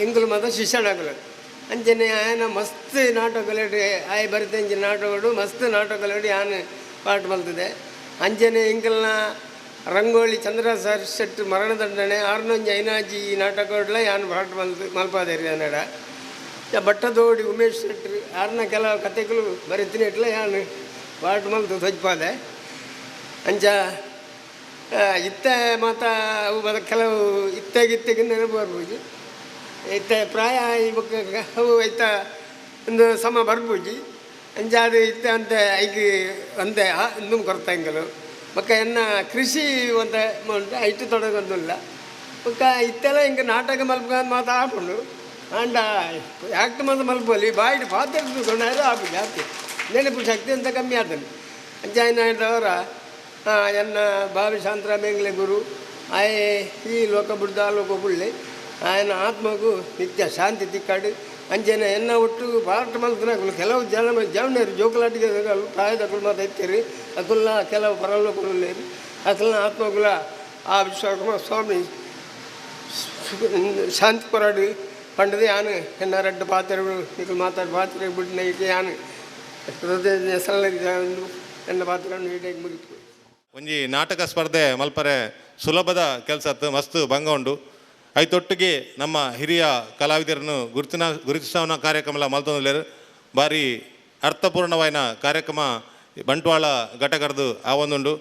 ಎಂಕಲು ಮಾತ್ರ ಶಿಷ್ಯನಾಗಲು ಅಂಚನೆ ಆಯನ ಮಸ್ತ್ ನಾಟಕಲೆಡು ಆಯ್ ಬರುತ್ತೆ ಅಂಚಿನ ನಾಟಕಡು ಮಸ್ತ್ ನಾಟಕಲೆಡು ಯಾನು ಪಾಠ ಮಲ್ತದೆ. ಅಂಚನೆ ಎಂಕಲ್ನ ರಂಗೋಲಿ ಚಂದ್ರ ಸರ್ ಶೆಟ್ ಮರಣದಂಡನೆ ಆರ್ನೊಂಜಿ ಐನಾಜಿ ನಾಟಕಡ್ಲ ಯಾನು ಪಾಠ ಮಲ್ಪಾದೇರಿ ಅನ್ನಡ ಭಟ್ಟದೋಡಿ ಉಮೇಶ್ ಶೆಟ್ರು ಆರ್ನ ಕೆಲವು ಕತೆಗಳು ಬರೀತೀನಿ ಇಟ್ಲ ಯಾನು ಪಾಠ ಮಲ್ತು ಧ್ವಜ್ಪಾದೆ. ಅಂಚ ಇತ್ತ ಮಾತ ಅವು ಬದ ಕೆಲವು ಇತ್ತಾಗಿತ್ತಾಗಿ ನೆನಪು ಬರ್ಬೋದು. ಇತ್ತ ಪ್ರಾಯ ಬೊಕ್ಕ ಅವು ಇತ್ತ ಒಂದು ಸಮ ಬರ್ಬೂಜಿ. ಅಂಚ ಅದು ಇತ್ತ ಅಂತ ಐಕ್ ಒಂದೆ ಇಂದು ಕೊರತೆ ಎಂಕಲು. ಬೊಕ್ಕ ಎನ್ನ ಕೃಷಿ ಒಂತ ಉಂಟು ಐಟ್ ತೊಡಗೊಂದುಲ್ಲ. ಬೊಕ್ಕ ಇತ್ತೆಲ್ಲ ಹಿಂಗೆ ನಾಟಕ ಮಲ್ಪ ಮಾತ ಆಪುಂಡು. ಆಂಡ ಆಕ್ಟ್ ಮಾತ ಮಲ್ಪೊಲಿ, ಬಾಯಿಡ್ ಪಾತೆರ್ದ್ ತೂಕೊಂಡು ಆಪು ಜಾಸ್ತಿ, ನೆನಪು ಶಕ್ತಿ ಅಂತ ಕಮ್ಮಿ ಆತಂಡು. ಅಂಚಾಯಿನವರ ಎನ್ನ ಬಾವಿ ಶಾಂತರಾಮ ಎಂಗ್ಲೆ ಗುರು ಆಯೆ ಈ ಲೋಕ ಬುಡ್ದು ಆ ಲೋಕ ಬುಳ್ಳೆ, ಆಯನ ಆತ್ಮಗೂ ನಿತ್ಯ ಶಾಂತಿ ತಿಕ್ಕಾಡು. ಅಂಚೆನೆ ಎನ್ನ ಒಟ್ಟು ಪಾಠ ಮಲ್ತನಕುಲು ಕೆಲವು ಜನ ಜವನರು ಜೋಕುಲಾಟಿಗೆ ಪ್ರಾಯದಕುಲು ಮಾತ ಇತ್ತೀರಿ, ಅಕುಲ್ನ ಕೆಲವು ಪರಲೋಕುಲು, ಅಕುಲ್ನ ಆತ್ಮಗುಲ ಆ ವಿಶ್ವಕರ್ಮ ಸ್ವಾಮಿ ಶಾಂತಿ ಕೊರಾಡು ಪಂಡದೆ ಯಾನು ಎನ್ನ ರಡ್ಡು ಪಾತ್ರೆಗಳು ನಿಕುಲು ಮಾತಾಡಿ ಪಾತ್ರೆ ಬಿಟ್ಟು ಯಾನು ಎನ್ನ ಪಾತ್ರವನ್ನು ನೀಟಾಗಿ ಮುಗಿತು. ಒಂಜಿ ನಾಟಕ ಸ್ಪರ್ಧೆ ಮಲ್ಪರೆ ಸುಲಭದ ಕೆಲಸ ಮಸ್ತ್ ಭಂಗ ಉಂಡು. ಐತೊಟ್ಟಿಗೆ ನಮ್ಮ ಹಿರಿಯ ಕಲಾವಿದರನ್ನು ಗುರುತಿಸೋಣ ಕಾರ್ಯಕ್ರಮ ಮಲ್ತೊಂದುಲ್ಲೆರ್. ಬಾರಿ ಅರ್ಥಪೂರ್ಣವಾಯಿನ ಕಾರ್ಯಕ್ರಮ ಬಂಟ್ವಾಳ ಘಟಕರ್ದು ಆವೊಂದುಂಡು.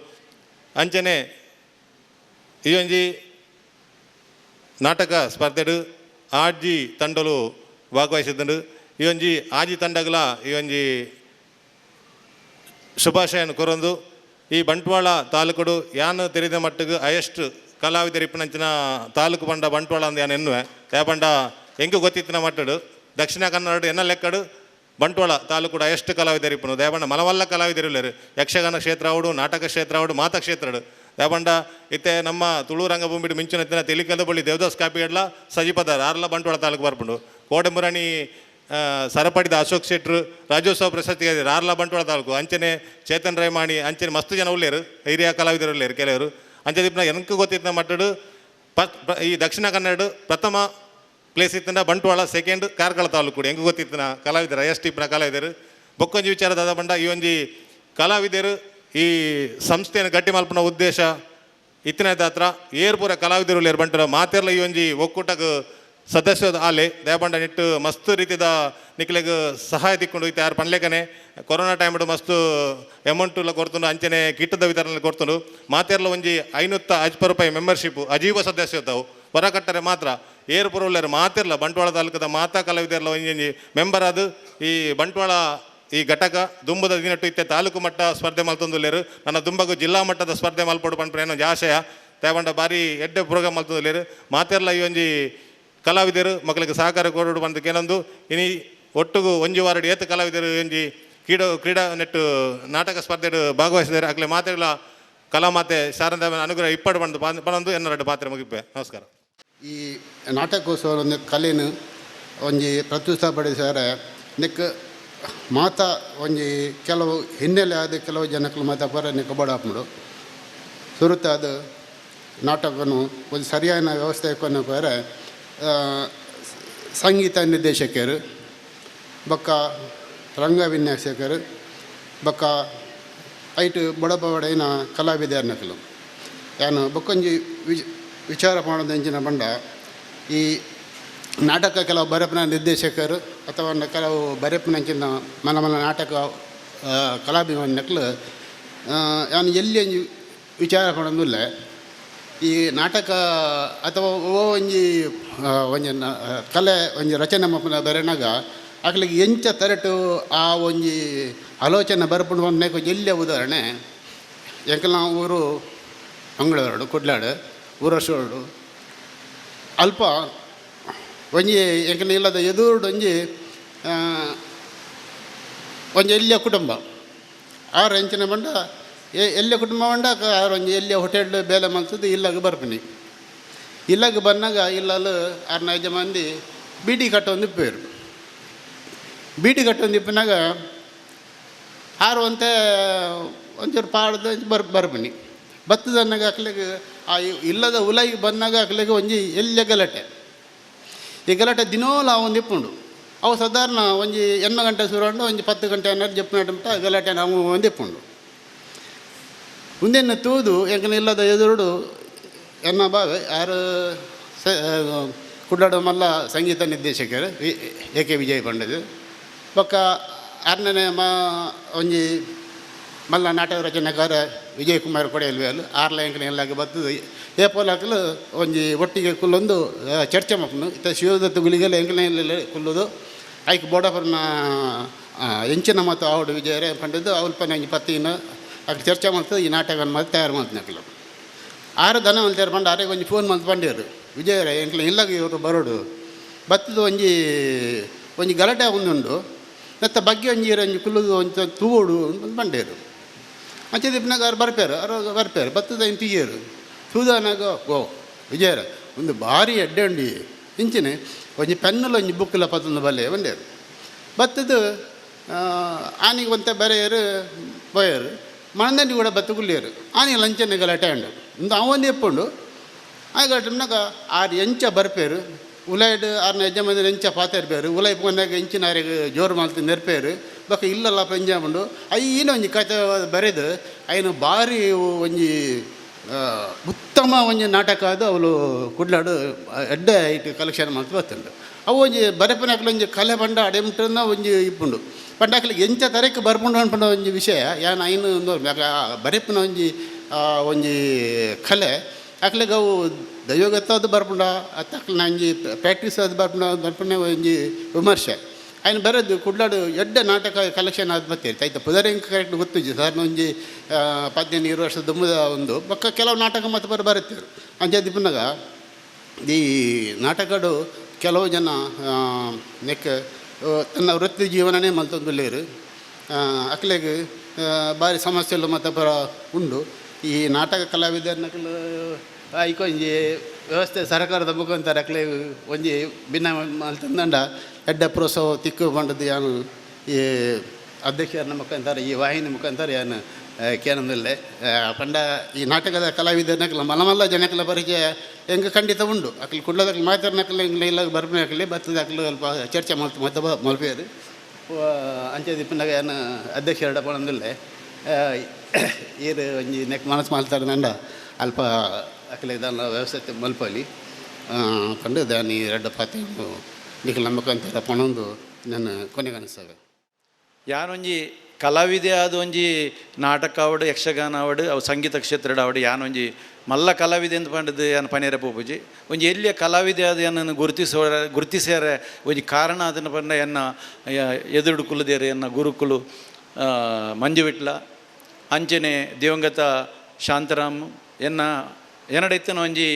ಅಂಚನೆ ಈ ಒಂಜಿ ನಾಟಕ ಸ್ಪರ್ಧೆಡು ಆಜಿ ತಂಡಲು ಭಾಗವಹಿಸಿದ್ದುಂಡು. ಈ ಒಂಜಿ ಆಜಿ ತಂಡಗಳ ಈ ಒಂಜಿ ಶುಭಾಶಯನ ಕೊರೊಂದು ಈ ಬಂಟ್ವಾಳ ತಾಲೂಕುಡು ಯಾನ್ ತೆರಿದ ಮಟ್ಟಿಗೆ ಹೈಯೆಸ್ಟ್ ಕಲಾವಿದರ್ ಇಪ್ಪುನಂಚಿನ ತಾಲೂಕು ಪಂಡ ಬಂಟ್ವಾಳ ಅಂದ್ ಯಾನ್ ಎನ್ನುವೆ. ಪಂಡ ಎಂಕ್ ಗೊತ್ತಿತ್ತಿನ ಮಟ್ಟಡು ದಕ್ಷಿಣ ಕನ್ನಡ ಎನ್ನ ಲೆಕ್ಕಡು ಬಂಟ್ವಾಳ ತಾಲೂಕುಡು ಹೈಯೆಸ್ಟ್ ಕಲಾವಿದರ್ ಇಪ್ಪುನು. ದಯಪಂಡ ಮಲವಲ್ಲ ಕಲಾವಿದರು ಉಲ್ಲೆರ್, ಯಕ್ಷಗಾನ ಕ್ಷೇತ್ರ ಆವಡು, ನಾಟಕ ಕ್ಷೇತ್ರ ಆವಡು, ಮಾತ ಕ್ಷೇತ್ರಡು. ದಯಪಂಡ ಇತ್ತೆ ನಮ್ಮ ತುಳು ರಂಗಭೂಮಿಡು ಮಿಂಚಿನ ತೆಲಿಕದ ಬಳ್ಳಿ ದೇವದಾಸ್ ಕಾಪಿಯಡ್ಲ ಸಜಿಪದಾರ್ ಆರ್ಲ ಬಂಟ್ವಾಳ ತಾಲೂಕು ಬರ್ಪುಂಡು. ಕೋಟೆಮುರಾಣಿ ಸರಪಡಿದ ಅಶೋಕ್ ಶೆಟ್ರು ರಾಜ್ಯೋತ್ಸವ ಪ್ರಶಸ್ತಿ ಆರ್ಲ ಬಂಟ್ವಾಳ ತಾಲೂಕು. ಅಂಚನೆ ಚೇತನ್ ರೈಮಾಣಿ ಅಂಚನೆ ಮಸ್ತ್ ಜನ ಉಲ್ಲೇರು, ಹಿರಿಯ ಕಲಾವಿದರು ಉಲ್ಲೇರು ಕೆಲವರು. ಅಂಚೆ ದಿಪ್ನ ಎಂಕ್ ಗೊತ್ತಿತ್ತಿನ ಮಟ್ಟಡು ಈ ದಕ್ಷಿಣ ಕನ್ನಡ ಪ್ರಥಮ ಪ್ಲೇಸ್ ಇತ್ತಿನ ಬಂಟ್ವಾಳ, ಸೆಕೆಂಡ್ ಕಾರ್ಕಳ ತಾಲೂಕು ಎಂಕ್ ಗೊತ್ತಿತ್ತಿನ ಕಲಾವಿದರು ಹೈಯೆಸ್ಟ್ ಇಪ್ಪುನ ಕಲಾವಿದರು. ಬೊಕ್ಕೊಂಜಿ ವಿಚಾರ ದಾದ ಪಂಡ ಈ ಒಂಜಿ ಕಲಾವಿದರು ಈ ಸಂಸ್ಥೆಯನ್ನು ಗಟ್ಟಿ ಮಲ್ಪುನ ಉದ್ದೇಶ ಇತ್ತಿನ ಹತ್ರ ಏರ್ ಪೂರ ಕಲಾವಿದರು ಉಲ್ಲೇರು ಬಂಟರ ಮಾತೆರ್ಲ ಈ ಒಂಜಿ ಒಕ್ಕೂಟಗ್ ಸದಸ್ಯ ಆಲೆ. ದಯಪಂಡ ನಿಟ್ಟು ಮಸ್ತ್ ರೀತಿದ ನಿಕ್ಲೆಗ್ ಸಹಾಯ ತಿಕ್ಕೊಂಡು ಇತ್ತೆ ಯಾರು ಪನ್ಲೇಕನೆ ಕೊರೋನಾ ಟೈಮ್ಡ್ ಮಸ್ತ್ ಅಮೌಂಟುಲ ಕೊರ್ತುಂಡು, ಅಂಚನೆ ಕಿಟ್ಟದ ವಿತರಣೆ ಕೊರ್ತುಂಡು. ಮಾತೆರ್ಲ ಒಂಜಿ 550 ರೂಪಾಯಿ ಮೆಂಬರ್ಶಿಪ್ ಅಜೀವ ಸದಸ್ಯತಾವು ಹೊರಕಟ್ಟರೆ ಮಾತ್ರ ಏರ್ ಪೂರ ಉಲ್ಲೆರ್ ಮಾತೆರ್ಲ ಬಂಟ್ವಾಳ ತಾಲೂಕದ ಮಾತಾ ಕಲಾವಿದರ್ಲ ಒಂಜಿ ಮೆಂಬರ್ ಆದ್ ಈ ಬಂಟ್ವಾಳ ಈ ಘಟಕ ದುಂಬದ ದಿನಟ್ಟು ಇತ್ತೆ ತಾಲೂಕು ಮಟ್ಟ ಸ್ಪರ್ಧೆ ಮಲ್ತೊಂದುಲ್ಲೆರ್. ನನ್ನ ದುಂಬಗು ಜಿಲ್ಲಾ ಮಟ್ಟದ ಸ್ಪರ್ಧೆ ಮಲ್ಪೊಡು ಪನ್ಪುನ ಏನೊಂಜಿ ಆಶಯ. ದಯಪಂಡ ಬಾರಿ ಎಡ್ಡೆ ಪ್ರೋಗ್ರಾಮ್ ಮಲ್ತೊಂದುಲ್ಲೆರ್. ಮಾತೆರ್ಲ ಈ ಒಂಜಿ ಕಲಾವಿದರು ಮಕ್ಕಳಿಗೆ ಸಹಕಾರ ಕೊರಡು ಪಂದ್ ಕೇನೊಂದು ಇನಿ ಒಟ್ಟುಗು ಒಂಜಿ ವಾರಡ್ ಏತ್ ಕಲಾವಿದರು ಒಂಜಿ ಕ್ರೀಡಾ ನೆಟ್ಟು ನಾಟಕ ಸ್ಪರ್ಧೆಡ್ ಭಾಗವಹಿಸಿದರೆ ಅಕ್ಲೆ ಮಾತೆರ್ಲ ಕಲಾಮಾತೆ ಶಾರದಾ ಅನುಗ್ರಹ ಇಪ್ಪಡು ಪಂದ್ ಪನೊಂದು ಎನ್ನ ರಡ್ಡ್ ಪಾತ್ರ ಮುಗಿಪೆ. ನಮಸ್ಕಾರ. ಈ ನಾಟಕೋತ್ಸವ ಒಂದು ಕಲೆನು ಒಂಜಿ ಪ್ರಸ್ತುತಪಡಿಸಿದರೆ ನೆಕ್ ಮಾತ ಒಂಜಿ ಕೆಲವು ಹಿನ್ನೆಲೆ ಆದ ಕೆಲವು ಜನಕ್ಕಲು ಮಾತ ಪರ ನೆಕ್ ಬೋಡಾಪುಂಡು. ಸುರುತ ಅದು ನಾಟಕನು ಒಂದು ಸರಿಯಾದ ವ್ಯವಸ್ಥೆ ಕೊನಕೋರೆ ಸಂಗೀತ ನಿರ್ದೇಶಕರು ಬೊಕ್ಕ ರಂಗ ವಿನ್ಯಾಸಕರು ಬೊಕ್ಕ ಐಟ್ ಬಡಪವಡೈನ ಕಲಾವಿದರ್ನಕುಲು ಯಾನು ಬೊಕ್ಕೊಂಜಿ ವಿಚಾರ ಮಾಡೋದು ಬಂಡ ಈ ನಾಟಕ ಕೆಲವು ಬರೆಪನ ನಿರ್ದೇಶಕರು ಅಥವಾ ಕೆಲವು ಬರೆಪನಂಚಿನ ಮನ ಮನ ನಾಟಕ ಕಲಾಭಿಮಾನಿನಕ್ಲು ಯಾನು ಎಲ್ಲಿ ಒಂಜಿ ವಿಚಾರ ಮಾಡೋದಿಲ್ಲ. ಈ ನಾಟಕ ಅಥವಾ ಓ ಒಂಜಿ ಒಂಜಿ ಕಲೆ ಒಂಜಿ ರಚನೆ ಮಲ್ಪುನ ಬರೆನಾಗ ಅಕ್ಲೆಗ್ ಎಂಚ ತರಟು ಆ ಒಂಜಿ ಆಲೋಚನೆ ಬರ್ಪುಂಡು ಪನ್ಪುನೆಕ್ ಒಂಜಿ ಎಲ್ಯ ಉದಾಹರಣೆ. ಎಂಕಲ್ನ ಊರು ಮಂಗಳೂರು ಕುಡ್ಲಾಡು ಊರಸೋಡು ಅಲ್ಪ ಒಂಜಿ ಎಂಕಲ್ನ ಇಲ್ಲದ ಎದುರುಡು ಒಂಜಿ ಒಂಜಿ ಎಲ್ಯ ಕುಟುಂಬ ಆರು ಎಂಚಿನ ಪಂಡ ಎಲ್ಯ ಕುಟುಂಬ ಪಂಡ ಆರು ಒಂಜಿ ಎಲ್ಯ ಹೋಟೆಲ್ ಬೇಲೆ ಮಲ್ತದ್ದು ಇಲ್ಲಗ್ ಬರ್ಪಿನಿ. ಇಲ್ಲಗ್ ಬನ್ನಾಗ ಇಲ್ಲಲ್ ಆರ್ನ ಯಜಮಾನ್ದಿ ಬೀಡಿ ಕಟ್ಟೊಂದು ಇಪ್ಪೇರು. ಬೀಡಿ ಕಟ್ಟೊಂದು ಇಪ್ಪನಾಗ ಆರು ಒಂತೆ ಒಂಚೂರು ಪಾಡ್ದು ಬರ್ಪಿನಿ. ಬತ್ತದನ್ನಾಗ ಅಕ್ಲೆಗ್ ಆ ಇಲ್ಲದ ಉಲೈಗೆ ಬಂದಾಗ ಅಕ್ಲೆಗ್ ಒಂಜಿ ಎಲ್ಯ ಗಲಾಟೆ. ಈ ಗಲಾಟೆ ದಿನೋಲ ಒಂದು ಇಪ್ಪುಂಡು. ಅವು ಸಾಧಾರಣ ಒಂಜಿ 8 ಗಂಟೆ ಶುರು ಒಂಜಿ 10 ಗಂಟೆ ಅನ್ನೋದು ಜಪ್ಪುನಾಟ ಗಲಾಟೆ ನಾವು ಒಂದು ಇಪ್ಪುಂಡು. ಉಂದೆನ್ನ ತೂದು ಎಂಕನ ಇಲ್ಲದ ಎದುರುಡು ಎನ್ನ ಬಾವೆ ಯಾರು ಕುಡ್ಲಾಡು ಮಲ್ಲ ಸಂಗೀತ ನಿರ್ದೇಶಕರು ಎ ಕೆ ವಿಜಯ್ ಪಂಡದು ಬೊಕ್ಕ ಅರ್ನನೆ ಮ ಒಂಜಿ ಮಲ್ಲ ನಾಟಕ ರಚನೆಕಾರ ವಿಜಯ್ ಕುಮಾರ್ ಕೊಡೆಯಲ್ವೇಲು ಆರ್ಲ ಎಂಕನ ಎಲ್ಲಾಗ ಬತ್ತದು ಏಪೋಲಾಕಲು ಒಂಜಿ ಒಟ್ಟಿಗೆ ಕುಲ್ಲೊಂದು ಚರ್ಚೆ ಮಪ್ಪನು ಇತ್ತ ಶಿವದತ್ತ ಗುಳಿಗೆಲ್ಲ ಎಂಕನ ಕುಲ್ಲುದು ಐಕ್ ಬೋಡಪರ್ನ ಎಂಚಿನ ಮತ್ತು ಆವಡು ವಿಜಯರೇ ಪಂಡದ್ದು ಅವಲ್ಪನ ಒಂಜಿ ಪತ್ತಿನ ಅಕ್ಲು ಚರ್ಚೆ ಮಲ್ತು ಈ ನಾಟಕವನ್ನು ಮತ್ತೆ ತಯಾರು ಮಲ್ತಿನಕ್ಲು ಆರು ದನ ಮಲ್ತಾರ ಪಂಡ ಆರೆಗೆ ಒಂಜಿ ಫೋನ್ ಮಲ್ತು ಪಂಡೇರು ವಿಜಯರ ಎಂಕ್ಲ ಇಲ್ಲಾಗ ಇವರು ಬರೋಡು ಬತ್ತದ ಒಂಜಿ ಒಂಜಿ ಗಲಾಟೆ ಒಂದುಂಡು ನೆತ್ತ ಬಗ್ಗೆ ಒಂಜಿ ಒಂಜಿ ಕುಲ್ಲುದು ಒಂಜಿ ತೂವೋಡು ಅಂತ ಪಂಡೇರು. ಅಂಚೆ ದಿಪ್ಪನಾಗ ಅವ್ರು ಬರ್ಪೇರು, ಅವ್ರು ಬರ್ಪೇರು ಬತ್ತದ ಇನ್ ತೀಯರು ತೂದನಾಗ ಓ ವಿಜಯರ ಒಂದು ಭಾರಿ ಎಡ್ಡೆ ಉಂಡು ಇಂಚಿನ ಒಂಜಿ ಪೆನ್ನುಲ ಒಂಜಿ ಬುಕ್ಲ ಪತ್ತೊಂದು ಬಲ್ಲೆ ಬಂಡೇರು. ಬತ್ತದು ಆನಿಗೆ ಒಂತೆ ಬರೆಯರು ಪೋಯರು ಮಣದಂಡಿ ಕೂಡ ಬತ್ತು ಕುಲ್ಲಿಯರು ಆನಿಗೆ ಲಂಚನೆ ಗಲಾಟೆ ಉಂಡು ಇಂದು ಅವೊಂದು ಎಪ್ಪುಂಡು ಆ ಗಲಾಟೆ ಆರು ಎಂಚ ಬರ್ಪೇರು ಉಲಾಯ್ಡ್ ಆರ್ನ ಯಜಮಾನ ಎಂಚ ಪಾತೆರ್ಪೇರು ಉಲಾಯ್ ಪೋನಾಗ ಎಂಚಿನ ಆರಿಗೆ ಜೋರು ಮಲ್ತು ನೆರ್ಪೇರು ಬೊಕ್ಕ ಇಲ್ಲಲ್ಲ ಎಂಜ ಉಂಡು ಐನ ಒಂಜಿ ಕತೆ ಬರೆದು ಐನು ಭಾರಿ ಒಂಜಿ ಉತ್ತಮ ಒಂಜಿ ನಾಟಕ ಅದು ಅವಳು ಕುಡ್ಲಾಡು ಎಡ್ಡೆ ಐಟ್ ಕಲೆಕ್ಷನ್ ಮಲ್ತು ಬತ್ತುಂಡು. ಅವು ಒಂಜಿ ಬರೆಪುನಕ್ಲು ಒಂಜಿ ಕಲೆ ಪಂಡ ಅಡೆಮುಟ್ಟನ ಒಂಜಿ ಇಪ್ಪುಂಡು ಪಂಡ ಅಕ್ಲಿಗೆ ಎಂಚ ತರಕ್ಕೆ ಬರ್ಪುಂಡು ಅನ್ಪುಂಡ ಒಂಜಿ ವಿಷಯ ಯಾನ್ ಐನು ಬರೆಪುನ ಒಂಜಿ ಒಂಜಿ ಕಲೆ ಅಕ್ಲಿಗೆ ಅವು ದೈವಗತ್ತದು ಬರ್ಪುಂಡ ಅತ್ತ ಅಕ್ಲಿನ ಒಂಜಿ ಪ್ರಾಕ್ಟೀಸ್ ಅದು ಬರ್ಪುಂಡ ಬರ್ಪುನ ಒಂಜಿ ವಿಮರ್ಶೆ ಐನು ಬರೋದು ಕುಡ್ಲಾಡು ಎಡ್ಡೆ ನಾಟಕ ಕಲೆಕ್ಷನ್ ಆದ ಬತ್ತೇರಿ ಐತ ಪುದರ್ ಎಂಕ್ ಕರೆಕ್ಟ್ ಗೊತ್ತುಜ್ಜಿ ಸಾಧಾರಣ ಒಂಜಿ 15 20 ವರ್ಷದ ದುಂಬುದ ಒಂದು ಬೊಕ್ಕ ಕೆಲವು ನಾಟಕ ಮತ್ತೆ ಬರ ಬರುತ್ತೇರು ಅಂಚ ದಿಪ್ಪುನಗ ಈ ನಾಟಕಡು ಕೆಲವು ಜನ ನೆಕ್ ತನ್ನ ವೃತ್ತಿ ಜೀವನನೇ ಮಲ್ತೊಂದುಲ್ಲೇರು ಅಕ್ಲೆಗ್ ಭಾರಿ ಸಮಸ್ಯೆಲು ಮತ್ತು ಪೂರ ಉಂಡು. ಈ ನಾಟಕ ಕಲಾವಿದರ್ನಕುಲು ಐಕ್ ಒಂಜಿ ವ್ಯವಸ್ಥೆ ಸರಕಾರದ ಮುಖಾಂತರ ಅಕ್ಲೆ ಒಂಜಿ ಭಿನ್ನ ಮಲ್ತಂದಂಡ ಎಡ್ಡೆ ಪ್ರೋತ್ಸಾಹ ತಿಕ್ಕು ಪಂಡದು ಯಾನು ಈ ಅಧ್ಯಕ್ಷರ ಮುಖಾಂತರ ಈ ವಾಹಿನಿ ಮುಖಾಂತರ ಯಾನು ಕೇನೊಂದುಲ್ಲೆ ಪಂಡ ಈ ನಾಟಕದ ಕಲಾವಿದರ್ನಕುಲು ಮಲ್ಲ ಮಲ್ಲ ಜನಕಲ ಪರಿಚಯ ಎಂಕ್ ಖಂಡಿತ ಉಂಡು. ಅಕ್ಲು ಕುಡ್ಲದಕ್ಲು ಮಾತಾಡ್ನಕ್ಲು ಎಂಕ್ಲ ಇಲ್ಲ ಬರ್ಪುನಕ್ಲೆ ಬತ್ತದಕ್ಲು ಅಲ್ಪ ಚರ್ಚೆ ಮಲ್ತು ಮತ್ತೆ ಮಲ್ಪೇರು ಅಂಚೆ ದಿಪ್ಪುನಗ ಯಾನು ಅಧ್ಯಕ್ಷರ ಪಣೊಂದುಲ್ಲೆ ಈರ್ ಒಂಜಿ ನೆಕ್ ಮನಸ್ಸು ಮಲ್ತಾರಂಡ ಅಲ್ಪ ಅಕ್ಲೆ ದಾಲ ವ್ಯವಸ್ಥೆ ಮಲ್ಪಲಿ ಪಂಡ ದಾನಿ ರಡ್ಡ ಪಾತೆ ನಿಖಲ್ ಮುಖಾಂತರ ಪಣೊಂದು ನನ್ನ ಕೊನೆಗಣಿಸ್ತವೆ. ಯಾನೊಂಜಿ ಕಲಾವಿದೆ ಆದ ಒಂಜಿ ನಾಟಕ ಆವಡ್ ಯಕ್ಷಗಾನ ಆವಡ್ ಅವು ಸಂಗೀತ ಕ್ಷೇತ್ರಡ್ ಆವಡ್ ಯಾನೊಂಜಿ ಮಲ್ಲ ಕಲಾವಿದೆ ಅಂತ ಪಂಡದು ಯಾನ್ ಪನೇರ ಪೋಪುಜಿ ಒಂಜಿ ಎಲ್ಲಿಯ ಕಲಾವಿದೆ ಆದ ಎನ್ನನ್ನು ಗುರುತಿಸ್ಯಾರ ಒಂಜಿ ಕಾರಣ ಅದನ್ನು ಪಂಡ ಎನ್ನ ಎದುರುಡು ಕುಲ್ಲದೇರು ಎನ್ನ ಗುರುಕುಲು ಮಂಜು ವಿಟ್ಲ ಅಂಚನೆ ದಿವಂಗತ ಶಾಂತರಾಮ್ ಎನ್ನ ಎನ್ನಡ ಇತ್ತಿನ ಒಂಜಿ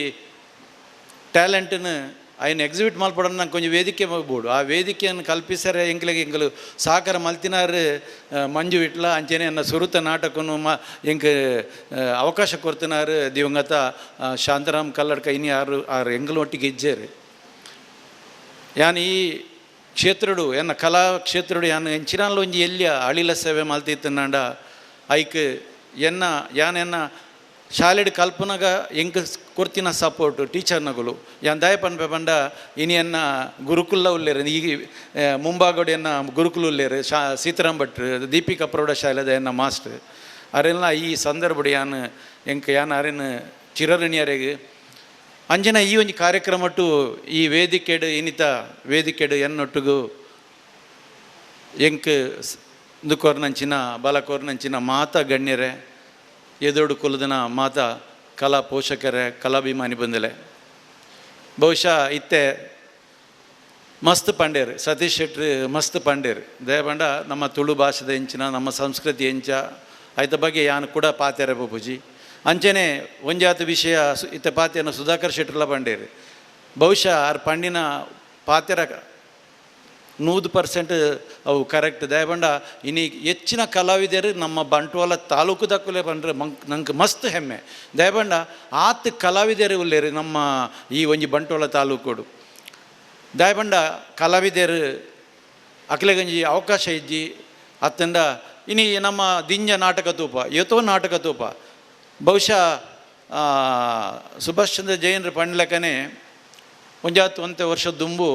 ಟ್ಯಾಲೆಂಟನ್ನು ಐನ್ ಎಕ್ಸಿಬಿಟ್ ಮಲ್ಪಡೋಣ ನಂಗೆ ಒಂಜಿ ವೇದಿಕೆ ಬೋಡು ಆ ವೇದಿಕೆಯನ್ನು ಕಲ್ಪಿಸರೆ ಎಂಕ್ಲೆಗ್ ಎಂಕಲು ಸಹಕಾರ ಮಲ್ತಿನಾರು ಮಂಜು ವಿಟ್ಲ ಅಂಚನೆ ಎನ್ನ ಸುರುತ ನಾಟಕನು ಎಂಕ್ ಅವಕಾಶ ಕೊಡ್ತಿನಾರು ದಿವಂಗತ ಶಾಂತರಾಮ್ ಕಲ್ಲಡ್ಕ ಇನಿ ಆರು ಆರು ಎಂಕಲು ಒಟ್ಟಿಗೆ ಇಜ್ಜೇರು. ಯಾನ್ ಈ ಕ್ಷೇತ್ರಡು ಎನ್ನ ಕಲಾ ಕ್ಷೇತ್ರಡು ಯಾನ್ ಎಂಚಿನಾಲ್ ಒಂಜಿ ಎಲ್ಲಿಯ ಅಳಿಲ ಸೇವೆ ಮಲ್ತಿತ್ತನಾಂಡ ಐಕ್ ಎನ್ನ ಯಾನ್ ಎನ್ನ ಶಾಲೆಡ್ ಕಲ್ಪನಾಗ ಎಂಕ್ ಕೊರ್ತಿನ ಸಪೋರ್ಟ್ ಟೀಚರ್ನಗುಲು ಯಾನ್ ದಾಯ ಪನ್ಪೆ ಪಂಡ ಇನಿ ಎನ್ನ ಗುರುಕುಲ ಉಲ್ಲೇರು ಈಗ ಮುಂಬಾಗೋಡು ಎನ್ನ ಗುರುಕುಲ ಉಲ್ಲೇರು ಸೀತಾರಾಮ್ ಭಟ್ರು ದೀಪಿಕಾ ಪ್ರೌಢಶಾಲೆದ ಎನ್ನ ಮಾಸ್ಟರ್ ಅರೆಲ್ಲ ಈ ಸಂದರ್ಭಡ್ ಯಾನ್ ಎಂಕ್ ಯಾನ್ ಅರೆನ್ ಚಿರಋಣಿಯರೆಗ್ ಅಂಜನ ಈ ಒಂಜಿ ಕಾರ್ಯಕ್ರಮಟ್ಟು ಈ ವೇದಿಕೆಡ್ ಇನ್ನಿತ ವೇದಿಕೆಡ್ ಎನ್ನೊಟ್ಟುಗು ಎಂಕ್ ಇಂದುಕೋರ್ನಂಚಿನ ಬಾಲಕೋರ್ನಂಚಿನ ಮಾತ ಗಣ್ಯರೇ ಎದುರುಡು ಕುಲದನ ಮಾತ ಕಲಾ ಪೋಷಕರೇ ಕಲಾಭಿಮಾನಿ ಬಂದಲೆ ಬಹುಶಃ ಇತ್ತೆ ಮಸ್ತ್ ಪಂಡೇರು ಸತೀಶ್ ಶೆಟ್ರು ಮಸ್ತ್ ಪಂಡೇರು ದಯಪಂಡ ನಮ್ಮ ತುಳು ಭಾಷೆದ ಎಂಚಿನ ನಮ್ಮ ಸಂಸ್ಕೃತಿ ಎಂಚ ಐತ ಬಗ್ಗೆ ಯಾನ್ ಕೂಡ ಪಾತೆರ ಪೂಜಿ ಅಂಚನೆ ಒಂಜಾತ ವಿಷಯ ಇತ್ತೆ ಪಾತೆನ ಸುಧಾಕರ್ ಶೆಟ್ರುಲ ಪಂಡೇರು ಬಹುಶಃ ಆರ್ ಪಂಡಿನ ಪಾತೆರ 100% ಅವು ಕರೆಕ್ಟ್ ದಯಪಂಡ ಇನಿ ಹೆಚ್ಚಿನ ಕಲಾವಿದರು ನಮ್ಮ ಬಂಟ್ವಾಳ ತಾಲೂಕು ದಕ್ಕುಲೆ ಪಂಡ್ರೆ ಮಂಕ್ ನಂಗೆ ಮಸ್ತ್ ಹೆಮ್ಮೆ ದಯಪಂಡ ಆತ್ ಕಲಾವಿದರು ಉಲ್ಲೇರು ನಮ್ಮ ಈ ಒಂಜಿ ಬಂಟ್ವಾಳ ತಾಲೂಕುಡು ದಯಪಂಡ ಕಲಾವಿದರು ಅಕ್ಲೆಗಂಜಿ ಅವಕಾಶ ಇಜ್ಜಿ ಅತ್ತಂಡ ಇನಿ ನಮ್ಮ ದಿಂಜ ನಾಟಕ ತೂಪ ಏತೋ ನಾಟಕ ತೂಪ ಬಹುಶಃ ಸುಭಾಷ್ ಚಂದ್ರ ಜೈನರು ಪಂಡ್ಲೆಕ್ಕನೆ ಒಂಜಾತ್ ಒಂತೆ ವರ್ಷ ದುಂಬು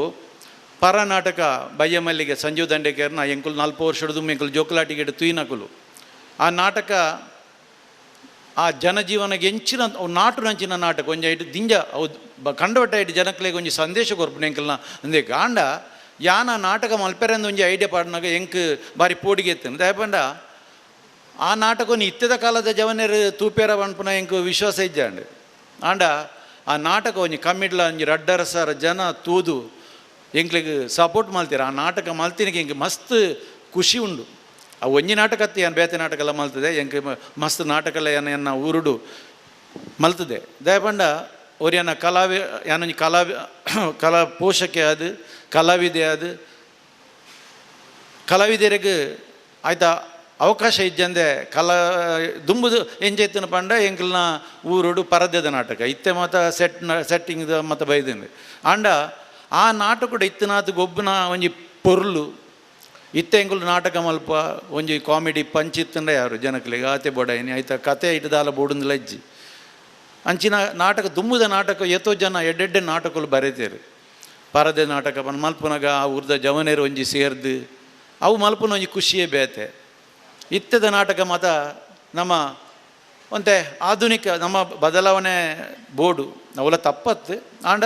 ಪರ ನಾಟಕ ಬಯ್ಯಮಲ್ಲಿಗೆ ಸಂಜೀವ್ ದಂಡೇಕರ್ನ ಎಂಕುಲು 40 ವರ್ಷದ ದುಂಬು ಎಂಕುಲು ಜೋಕುಲಾಟಿಗೆಡ್ ತುಯಿನಕುಲು ಆ ನಾಟಕ ಆ ಜನಜೀವನಗೆ ಎಂಚಿನ ಅವು ನಾಟು ನಂಚಿನ ನಾಟಕ ಒಂಜಿ ಐಟ್ ದಿಂಜ ಅವು ಕಂಡವಟ್ಟ ಐಟ್ ಜನಕ್ಲೆಗ್ ಒಂಜಿ ಸಂದೇಶ ಕೊರ್ಪುನ ಎಂಕಲ್ನ ಅಂದೆ ಗಾಂಡ ಯಾನ ನಾಟಕ ಮಲ್ಪೆರೆಂದು ಒಂಜಿ ಐಡಿಯಾ ಪಾಡ್ನಾಗ ಎಂಕ್ ಬಾರಿ ಪೋಡಿಗೆ ಎತ್ತನು ದಯಪಂಡ ಆ ನಾಟಕವನ್ನು ಇತ್ತೆದ ಕಾಲದ ಜವನೆರ್ ತೂಪೇರ ಪನ್ಪುನ ಎಂಕ್ ವಿಶ್ವಾಸ ಇಜ್ಜಾಂಡ್ ಆಂಡ ಆ ನಾಟಕ ಒಂಜಿ ಕಮ್ಮಿಡ್ಲ ಒಂಜಿ ರಡ್ಡರ ಸಾರ ಜನ ತೂದು ಎಂಕ್ಲೆಗ್ ಸಪೋರ್ಟ್ ಮಲ್ತೀರ ಆ ನಾಟಕ ಮಲ್ತಿನಕ್ಕೆ ಎಂಕ್ ಮಸ್ತ್ ಖುಷಿ ಉಂಡು. ಆ ಒಂಜಿ ನಾಟಕ ಅತ್ತಿ ಯಾನ್ ಬೇತೆ ನಾಟಕಲ ಮಲ್ತದೆ ಎಂಕ್ ಮಸ್ತ್ ನಾಟಕಲ ಯಾನ್ ಎನ್ನ ಊರುಡು ಮಲ್ತದೆ. ದಯಪಂಡ ಒರಿಯನ ಕಲಾವಿ ಯಾನೊಂಜಿ ಕಲಾವಿ ಕಲಾ ಪೋಷಕೆ ಆದ್ ಕಲಾವಿದೆ ಆದ್ ಕಲಾವಿದರಿಗೆ ಆಯ್ತಾ ಅವಕಾಶ ಇಜ್ಜಂದೆ ಕಲಾ ದುಂಬುದು ಎಂಚೈತನ ಪಂಡ ಎಂಕಲ್ನ ಊರುಡು ಪರದೆದ ನಾಟಕ ಇತ್ತೆ ಮಾತ ಸೆಟ್ ಸೆಟ್ಟಿಂಗ್ ಮಾತ ಬೈದಿಂಡು. ಆಂಡ ಆ ನಾಟಕಡು ಇತ್ತನಾತ್ ಗೊಬ್ಬುನ ಒಂಜಿ ಪೊರ್ಲು ಇತ್ತೆ ಎಂಕುಲು ನಾಟಕ ಮಲ್ಪ ಒಂಜಿ ಕಾಮಿಡಿ ಪಂಚ್ ಇತ್ತಂಡ ಯಾರು ಜನಕ್ಲೆಗ್ ಆತೆ ಬೊಡೈನಿ ಆಯ್ತಾ ಕತೆ ಇಟ್ಟದಾಲ ಬೋಡುಂದುಲ ಇಜ್ಜಿ. ಅಂಚಿನ ನಾಟಕ ದುಂಬುದ ನಾಟಕ ಏತೋ ಜನ ಎಡ್ಡೆಡ್ಡೆ ನಾಟಕಲು ಬರೆತೇರು. ಪರದೆ ನಾಟಕ ಮಲ್ಪುನಗ ಆ ಊರ್ದ ಜವನೇರು ಒಂಜಿ ಸೇರ್ದು ಅವು ಮಲ್ಪುನ ಒಂಜಿ ಖುಷಿಯೇ ಬೇತೆ. ಇತ್ತದ ನಾಟಕ ಮಾತ ನಮ್ಮ ಒಂತೆ ಆಧುನಿಕ ನಮ್ಮ ಬದಲಾವಣೆ ಬೋಡು ಅವಲ ತಪ್ಪತ್ತು. ಆಂಡ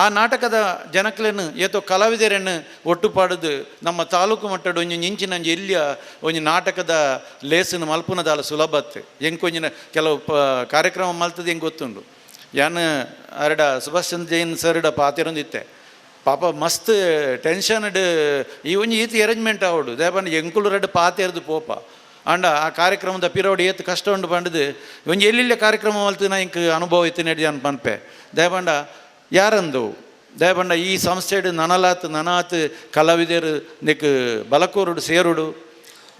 ಆ ನಾಟಕದ ಜನಕ್ಲೆನ್ ಏತೋ ಕಲಾವಿದರನ್ನು ಒಟ್ಟು ಪಾಡುದು ನಮ್ಮ ತಾಲೂಕು ಮಟ್ಟಡ್ ಒಂಜಿ ಇಂಚಿನಂಜಿ ಎಲ್ಲಿಯ ಒಂಜಿ ನಾಟಕದ ಲೇಸನ್ನು ಮಲ್ಪುನದಾಲ ಸುಲಭತ್ತು. ಎಂಕೊಂಜಿನ ಕೆಲವು ಕಾರ್ಯಕ್ರಮ ಮಲ್ತದ ಎಂಕ್ ಗೊತ್ತುಂಡು. ಯಾನ್ ಅರಡ ಸುಭಾಷ್ ಚಂದ್ರ ಜೈನ್ ಸರ್ಡ ಪಾತೆರೊಂದಿತ್ತೆ. ಪಾಪ ಮಸ್ತ್ ಟೆನ್ಷನ್ಡ್ ಈ ಒಂಜಿ ಈತ್ ಅರೇಂಜ್ಮೆಂಟ್ ಆವಡು ದೇಪಂಡ ಎಂಕುಲು ರಡ್ಡ್ ಪಾತೆರ್ದು ಪೋಪ. ಆಂಡ ಆ ಕಾರ್ಯಕ್ರಮದ ಪಿರೋಡು ಏತ್ ಕಷ್ಟ ಉಂಡು ಪಂಡುದು ಒಂಜಿ ಎಲ್ಲೆಲ್ಲ ಕಾರ್ಯಕ್ರಮ ಮಲ್ತಿನ ಎಂಕ್ ಅನುಭವ ಇತ್ತಿನ ಯಾನ್ ಪನ್ಪೆ. ದಯಪಂಡ ಯಾರಂದು ದಯಪಂಡ ಈ ಸಂಸ್ಥೆಡ್ ನನಲಾತ್ ನನಾತ್ ಕಲಾವಿದರು ನಿಕ್ ಬಲಕೂರುಡು ಸೇರುಡು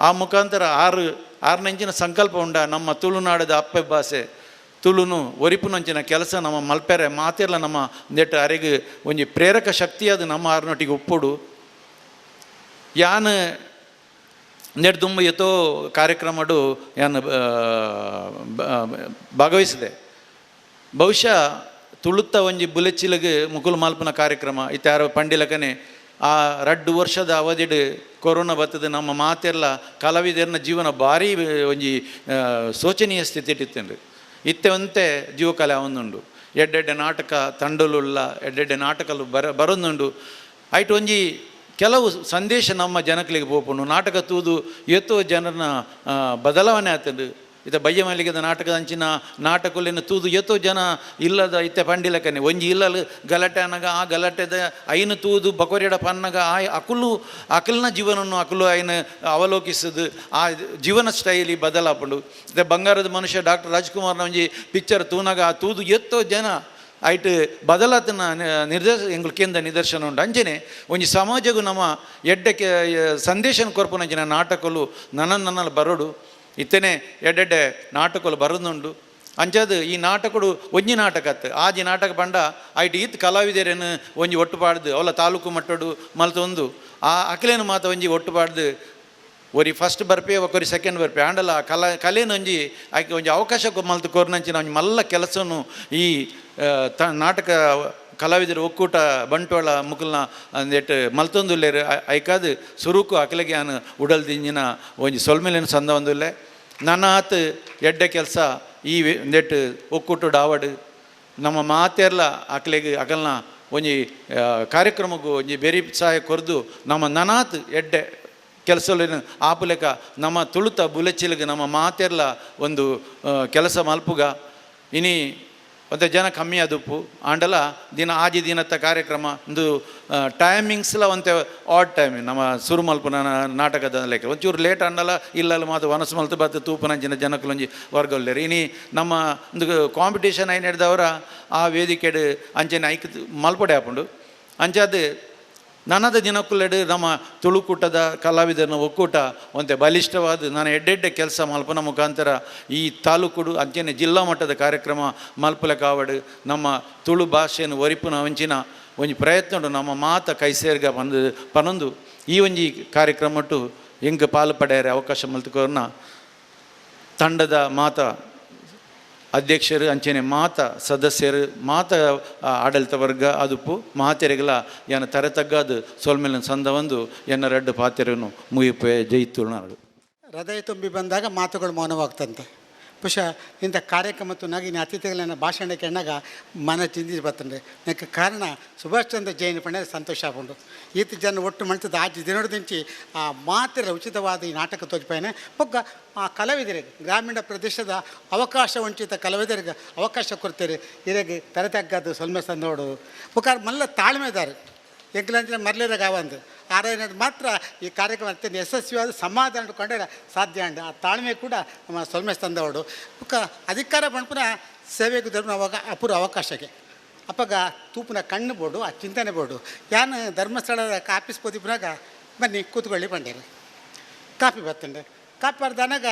ಆ ಮುಖಾಂತರ ಆರು ಆರ್ನಂಚಿನ ಸಂಕಲ್ಪ ಉಂಡ ನಮ್ಮ ತುಳುನಾಡದ ಅಪ್ಪೆ ಭಾಷೆ ತುಳುನು ಒರಿಪುನಂಚಿನ ಕೆಲಸ ನಮ್ಮ ಮಲ್ಪೆರೆ ಮಾತೆರ್ಲ ನಮ್ಮ ನೆಟ್ ಅರೆಗ್ ಒಂಜಿ ಪ್ರೇರಕ ಶಕ್ತಿಯಾದ ನಮ್ಮ ಆರ್ನೊಟ್ಟಿಗೆ ಒಪ್ಪುಡು. ಯಾನ್ ನೆಟ್ ದುಂಬು ಏತೋ ಕಾರ್ಯಕ್ರಮಡು ಯಾನ್ ಭಾಗವಹಿಸಿದೆ. ಬಹುಶಃ ತುಳುತ್ತ ಒಂಜಿ ಬುಲೆಚಿಲಗ್ ಮುಕುಲು ಮಲ್ಪುನ ಕಾರ್ಯಕ್ರಮ ಇತ್ತಾರ ಪಂಡಿಲಕನೆ ಆ ರಡ್ಡು ವರ್ಷದ ಅವಧಿಡ್ ಕೊರೋನಾ ಬತ್ತದ ನಮ್ಮ ಮಾತೆರ್ಲ ಕಲಾವಿದರ್ನ ಜೀವನ ಭಾರಿ ಒಂಜಿ ಶೋಚನೀಯ ಸ್ಥಿತಿ ಇತ್ತಿಂಡು. ಇತ್ತೆ ಒಂತೆ ಜೀವಕಲೆ ಅವನುಂಡು ಎಡ್ಡೆಡ್ಡೆ ನಾಟಕ ತಂಡಲುಲ್ಲ ಎಡ್ಡೆಡ್ಡೆ ನಾಟಕಲು ಬರೊಂದುಂಡು. ಐಟ್ ಒಂಜಿ ಕೆಲವು ಸಂದೇಶ ನಮ್ಮ ಜನಕ್ಲೆಗ್ ಪೋಪುಂಡು. ನಾಟಕ ತೂದು ಏತೋ ಜನನ ಬದಲಾವಣೆ ಆತಂಡು. ಇತ್ತೆ ಬಯ್ಯ ಮಲ್ಲಿಗೆದ ನಾಟಕದ ಅಂಚಿನ ನಾಟಕಲೆನ್ ತೂದು ಏತೋ ಜನ ಇಲ್ಲದ ಇತ್ತೆ ಪಂಡಿಲಕನೆ ಒಂಜಿ ಇಲ್ಲಲು ಗಲಾಟೆ ಅನಗ ಆ ಗಲಾಟೆದ ಐನು ತೂದು ಬಕೊರಿಯಡ ಪನ್ನಗ ಆ ಅಕುಲು ಅಕಲ್ನ ಜೀವನವನ್ನು ಅಕುಲು ಐನು ಅವಲೋಕಿಸದು ಆ ಜೀವನ ಶೈಲಿ ಬದಲಾಪುಂಡು. ಇತ್ತೆ ಬಂಗಾರದ ಮನುಷ್ಯ ಡಾಕ್ಟರ್ ರಾಜ್ಕುಮಾರ್ನ ಒಂಜಿ ಪಿಕ್ಚರ್ ತೂನಗ ಆ ತೂದು ಏತೋ ಜನ ಐಟ್ ಬದಲಾತನ ನಿರ್ದೇಶ ಎಂಕುಲು ಕೇಂದ್ರ ನಿದರ್ಶನ ಉಂಡು. ಅಂಚನೆ ಒಂಜಿ ಸಮಾಜಗೂ ನಮ್ಮ ಎಡ್ಡಕ್ಕೆ ಸಂದೇಶನ ಕೊರ್ಪುನಂಚಿನ ನಾಟಕಲು ನನ ನನ್ನಲ್ ಬರೋಡು. ಇತ್ತನೆ ಎಡ್ಡೆಡ್ಡೆ ನಾಟಕಲು ಬರೋದುಂಡು. ಅಂಚಾದ್ ಈ ನಾಟಕಡು ಒಂಜಿ ನಾಟಕ ಅತ್ತು ಆಜಿ ನಾಟಕ ಪಂಡ ಐಟ್ ಈತ್ ಕಲಾವಿದರೇನು ಒಂಜಿ ಒಟ್ಟು ಪಾಡ್ದು ಅವಲ ತಾಲೂಕು ಮಟ್ಟಡು ಮಲ್ತೊಂದು ಆ ಅಕ್ಲೇನು ಮಾತ ಒಂಜಿ ಒಟ್ಟು ಪಾಡ್ದು ಒರಿ ಫಸ್ಟ್ ಬರ್ಪೆ ಒರಿ ಸೆಕೆಂಡ್ ಬರ್ಪೆ ಆಂಡಲ ಕಲೆನ ಒಂಜಿ ಆಕೆ ಒಂಜಿ ಅವಕಾಶ ಮಲ್ತು ಕೊರ್ನಂಚಿನ ಒಂಜಿ ಮಲ್ಲ ಕೆಲಸನು ಈ ನಾಟಕ ಕಲಾವಿದರ ಒಕ್ಕೂಟ ಬಂಟ್ವಾಳ ಮುಕುಲ್ನ ಅಂದೆಟ್ ಮಲ್ತೊಂದುಲ್ಲೇರು. ಐಕಾದ್ ಸುರುಕು ಅಕಲೆಗೆ ಯಾನ್ ಉಡಲ್ ದಿಂಜಿನ ಒಂಜಿ ಸೊಲ್ಮೆಲೆನ್ ಸಂದ ಒಂದುಲ್ಲೆ. ನನಾತ್ ಎಡ್ಡೆ ಕೆಲಸ ಈ ನೆಟ್ ಒಕ್ಕೂಟ ಡಾವಡ್ ನಮ್ಮ ಮಾತೆರ್ಲ ಅಕ್ಲೆಗ್ ಅಕಲ್ನ ಒಂಜಿ ಕಾರ್ಯಕ್ರಮಕ್ಕೂ ಒಂಜಿ ಬೆರಿ ಸಹಾಯ ಕೊರ್ದು ನಮ್ಮ ನನಾತ್ ಎಡ್ಡೆ ಕೆಲಸಲೇನು ಆಪುಲೆಕ ನಮ್ಮ ತುಳುತ ಬುಲೆಚಿಲ್ಗ್ ನಮ್ಮ ಮಾತೆರ್ಲ ಒಂದು ಕೆಲಸ ಮಲ್ಪುಗ. ಇನಿ ಒಂತೆ ಜನ ಕಮ್ಮಿ ಆದುಪ್ಪು ಆಂಡಲ ದಿನ ಆಜಿ ದಿನತ್ತ ಕಾರ್ಯಕ್ರಮ ಒಂದು ಟೈಮಿಂಗ್ಸ್ಲ ಒಂತೆ ಆಡ್ ಟೈಮ್ ನಮ್ಮ ಸುರು ಮಲ್ಪುನ ನಾಟಕದ ಲೆಕ್ಕ ಒಂಚೂರು ಲೇಟ್ ಆಂಡಲ ಇಲ್ಲಲ್ಲ ಮಾತು ವನಸು ಮಲ್ತು ಬತ್ತು ತೂಪುನಂಚಿನ ಜನಕುಲೊಂಜಿ ವರ್ಗ. ಇನಿ ನಮ್ಮ ಒಂದು ಕಾಂಪಿಟೇಷನ್ ಐನ್ ಹಿಡ್ದವರ ಆ ವೇದಿಕೆಡ್ ಅಂಚನೆ ಐಕ್ ಮಲ್ಪಡೆ ಆಪುಂಡು. ಅಂಚಾದ್ ನನದ ದಿನಕ್ಕುಲೆಡು ನಮ್ಮ ತುಳುಕೂಟದ ಕಲಾವಿದರನ್ನ ಒಕ್ಕೂಟ ಒಂತೆ ಬಲಿಷ್ಠವಾದ ನಾನು ಎಡ್ಡೆಡ್ಡೆ ಕೆಲಸ ಮಲ್ಪನ ಮುಖಾಂತರ ಈ ತಾಲೂಕುಡು ಅಂಚನೆ ಜಿಲ್ಲಾ ಮಟ್ಟದ ಕಾರ್ಯಕ್ರಮ ಮಲ್ಪಲೆ ಕಾವಡು ನಮ್ಮ ತುಳು ಭಾಷೆಯನ್ನು ಒರಿಪುನ ಒಂಚಿನ ಒಂಜಿ ಪ್ರಯತ್ನ ನಮ್ಮ ಮಾತ ಕೈಸೇರ್ಗ ಬಂದು ಪನೊಂದು ಈ ಒಂಜಿ ಕಾರ್ಯಕ್ರಮಟ್ಟು ಎಂಕ್ ಪಾಲು ಪಡೆಯರೆ ಅವಕಾಶ ಮಲ್ತುಕೋರ್ನ ತಂಡದ ಮಾತ ಅಧ್ಯಕ್ಷರು ಅಂಚನೆ ಮಾತ ಸದಸ್ಯರು ಮಾತ ಆಡಳಿತ ವರ್ಗ ಅದುಪ್ಪು ಮಾತೆರೆಗಲ ಏನ ತರೆ ತಗ್ಗಾದು ಸೊಲ್ಮೆಲಿನ ಸಂದ ಒಂದು ಎನ್ನ ರಡ್ಡು ಪಾತೆರನ್ನು ಮುಗಿಪೆ ಜೈ ತುಳುನಾಡು. ಹೃದಯ ತುಂಬಿ ಬಂದಾಗ ಮಾತುಗಳು ಮೌನವಾಗ್ತಂತೆ. ಪುಷ ಇಂಥ ಕಾರ್ಯಕ್ರಮ ತುನಾಗ ಇನ್ನು ಅತಿಥಿಗಳನ್ನ ಭಾಷಣ ಕೆಣ್ಣಾಗ ಮನ ಚಿಂತಿ ಬರ್ತಂಡೆ. ನೆಕ್ ಕಾರಣ ಸುಭಾಷ್ ಚಂದ್ರ ಜೈನ್ ಪಂಡ ಸಂತೋಷ ಆಪುಂಡು. ಈತ ಜನ ಒಟ್ಟು ಮಣ್ತದ ಆಜಿ ದಿನೊಡ್ದಿಂಚಿ ಆ ಮಾತೆರ ಉಚಿತವಾದ ಈ ನಾಟಕ ತೋಜಿಪಾಯನೆ ಬೊಕ್ಕ ಆ ಕಲಾವಿದರಿಗೆ ಗ್ರಾಮೀಣ ಪ್ರದೇಶದ ಅವಕಾಶ ವಂಚಿತ ಕಲಾವಿದರಿಗೆ ಅವಕಾಶ ಕೊಡ್ತಾರೆ. ಇರೆಗ್ ತರೆ ತಗ್ಗದು ಸೊಲ್ಮೆ ಸಂದೋಡು ಬೊಕ್ಕ ಮಲ್ಲ ತಾಳ್ಮೆದಾರು ಎಂಕ್ಲಂಚಿನ ಮರ್ಲೇರ ಗಾವಂದು ಆರಾಯನ ಮಾತ್ರ ಈ ಕಾರ್ಯಕ್ರಮ ಅತ್ಯಂತ ಯಶಸ್ವಿಯಾದ ಸಮಾಧಾನ ಕೊಂಡರೆ ಸಾಧ್ಯ ಅಂಡ್ ಆ ತಾಳ್ಮೆ ಕೂಡ ನಮ್ಮ ಸೊಲ್ಮೆ ತಂದವಡು ಬೊಕ್ಕ ಅಧಿಕಾರ ಪನ್ಪುನ ಸೇವೆಗೆ ಧರ್ಮ ಅವಾಗ ಅಪೂರ್ವ ಅವಕಾಶಕ್ಕೆ ಅಪ್ಪಗ ತೂಪುನ ಕಣ್ಣು ಬೋಡು ಆ ಚಿಂತನೆ ಬೋಡು ಯಾನು ಧರ್ಮಸ್ಥಳದ ಆಫೀಸ್ ಪೋದಿಪ್ಪುನಾಗ ಬನ್ನಿ ಕೂತ್ಕೊಳ್ಳಿ ಬಂಡೇರಿ ಕಾಪಿ ಬರ್ತಂಡೆ ಕಾಪಿ ಬರ್ದಾನಾಗ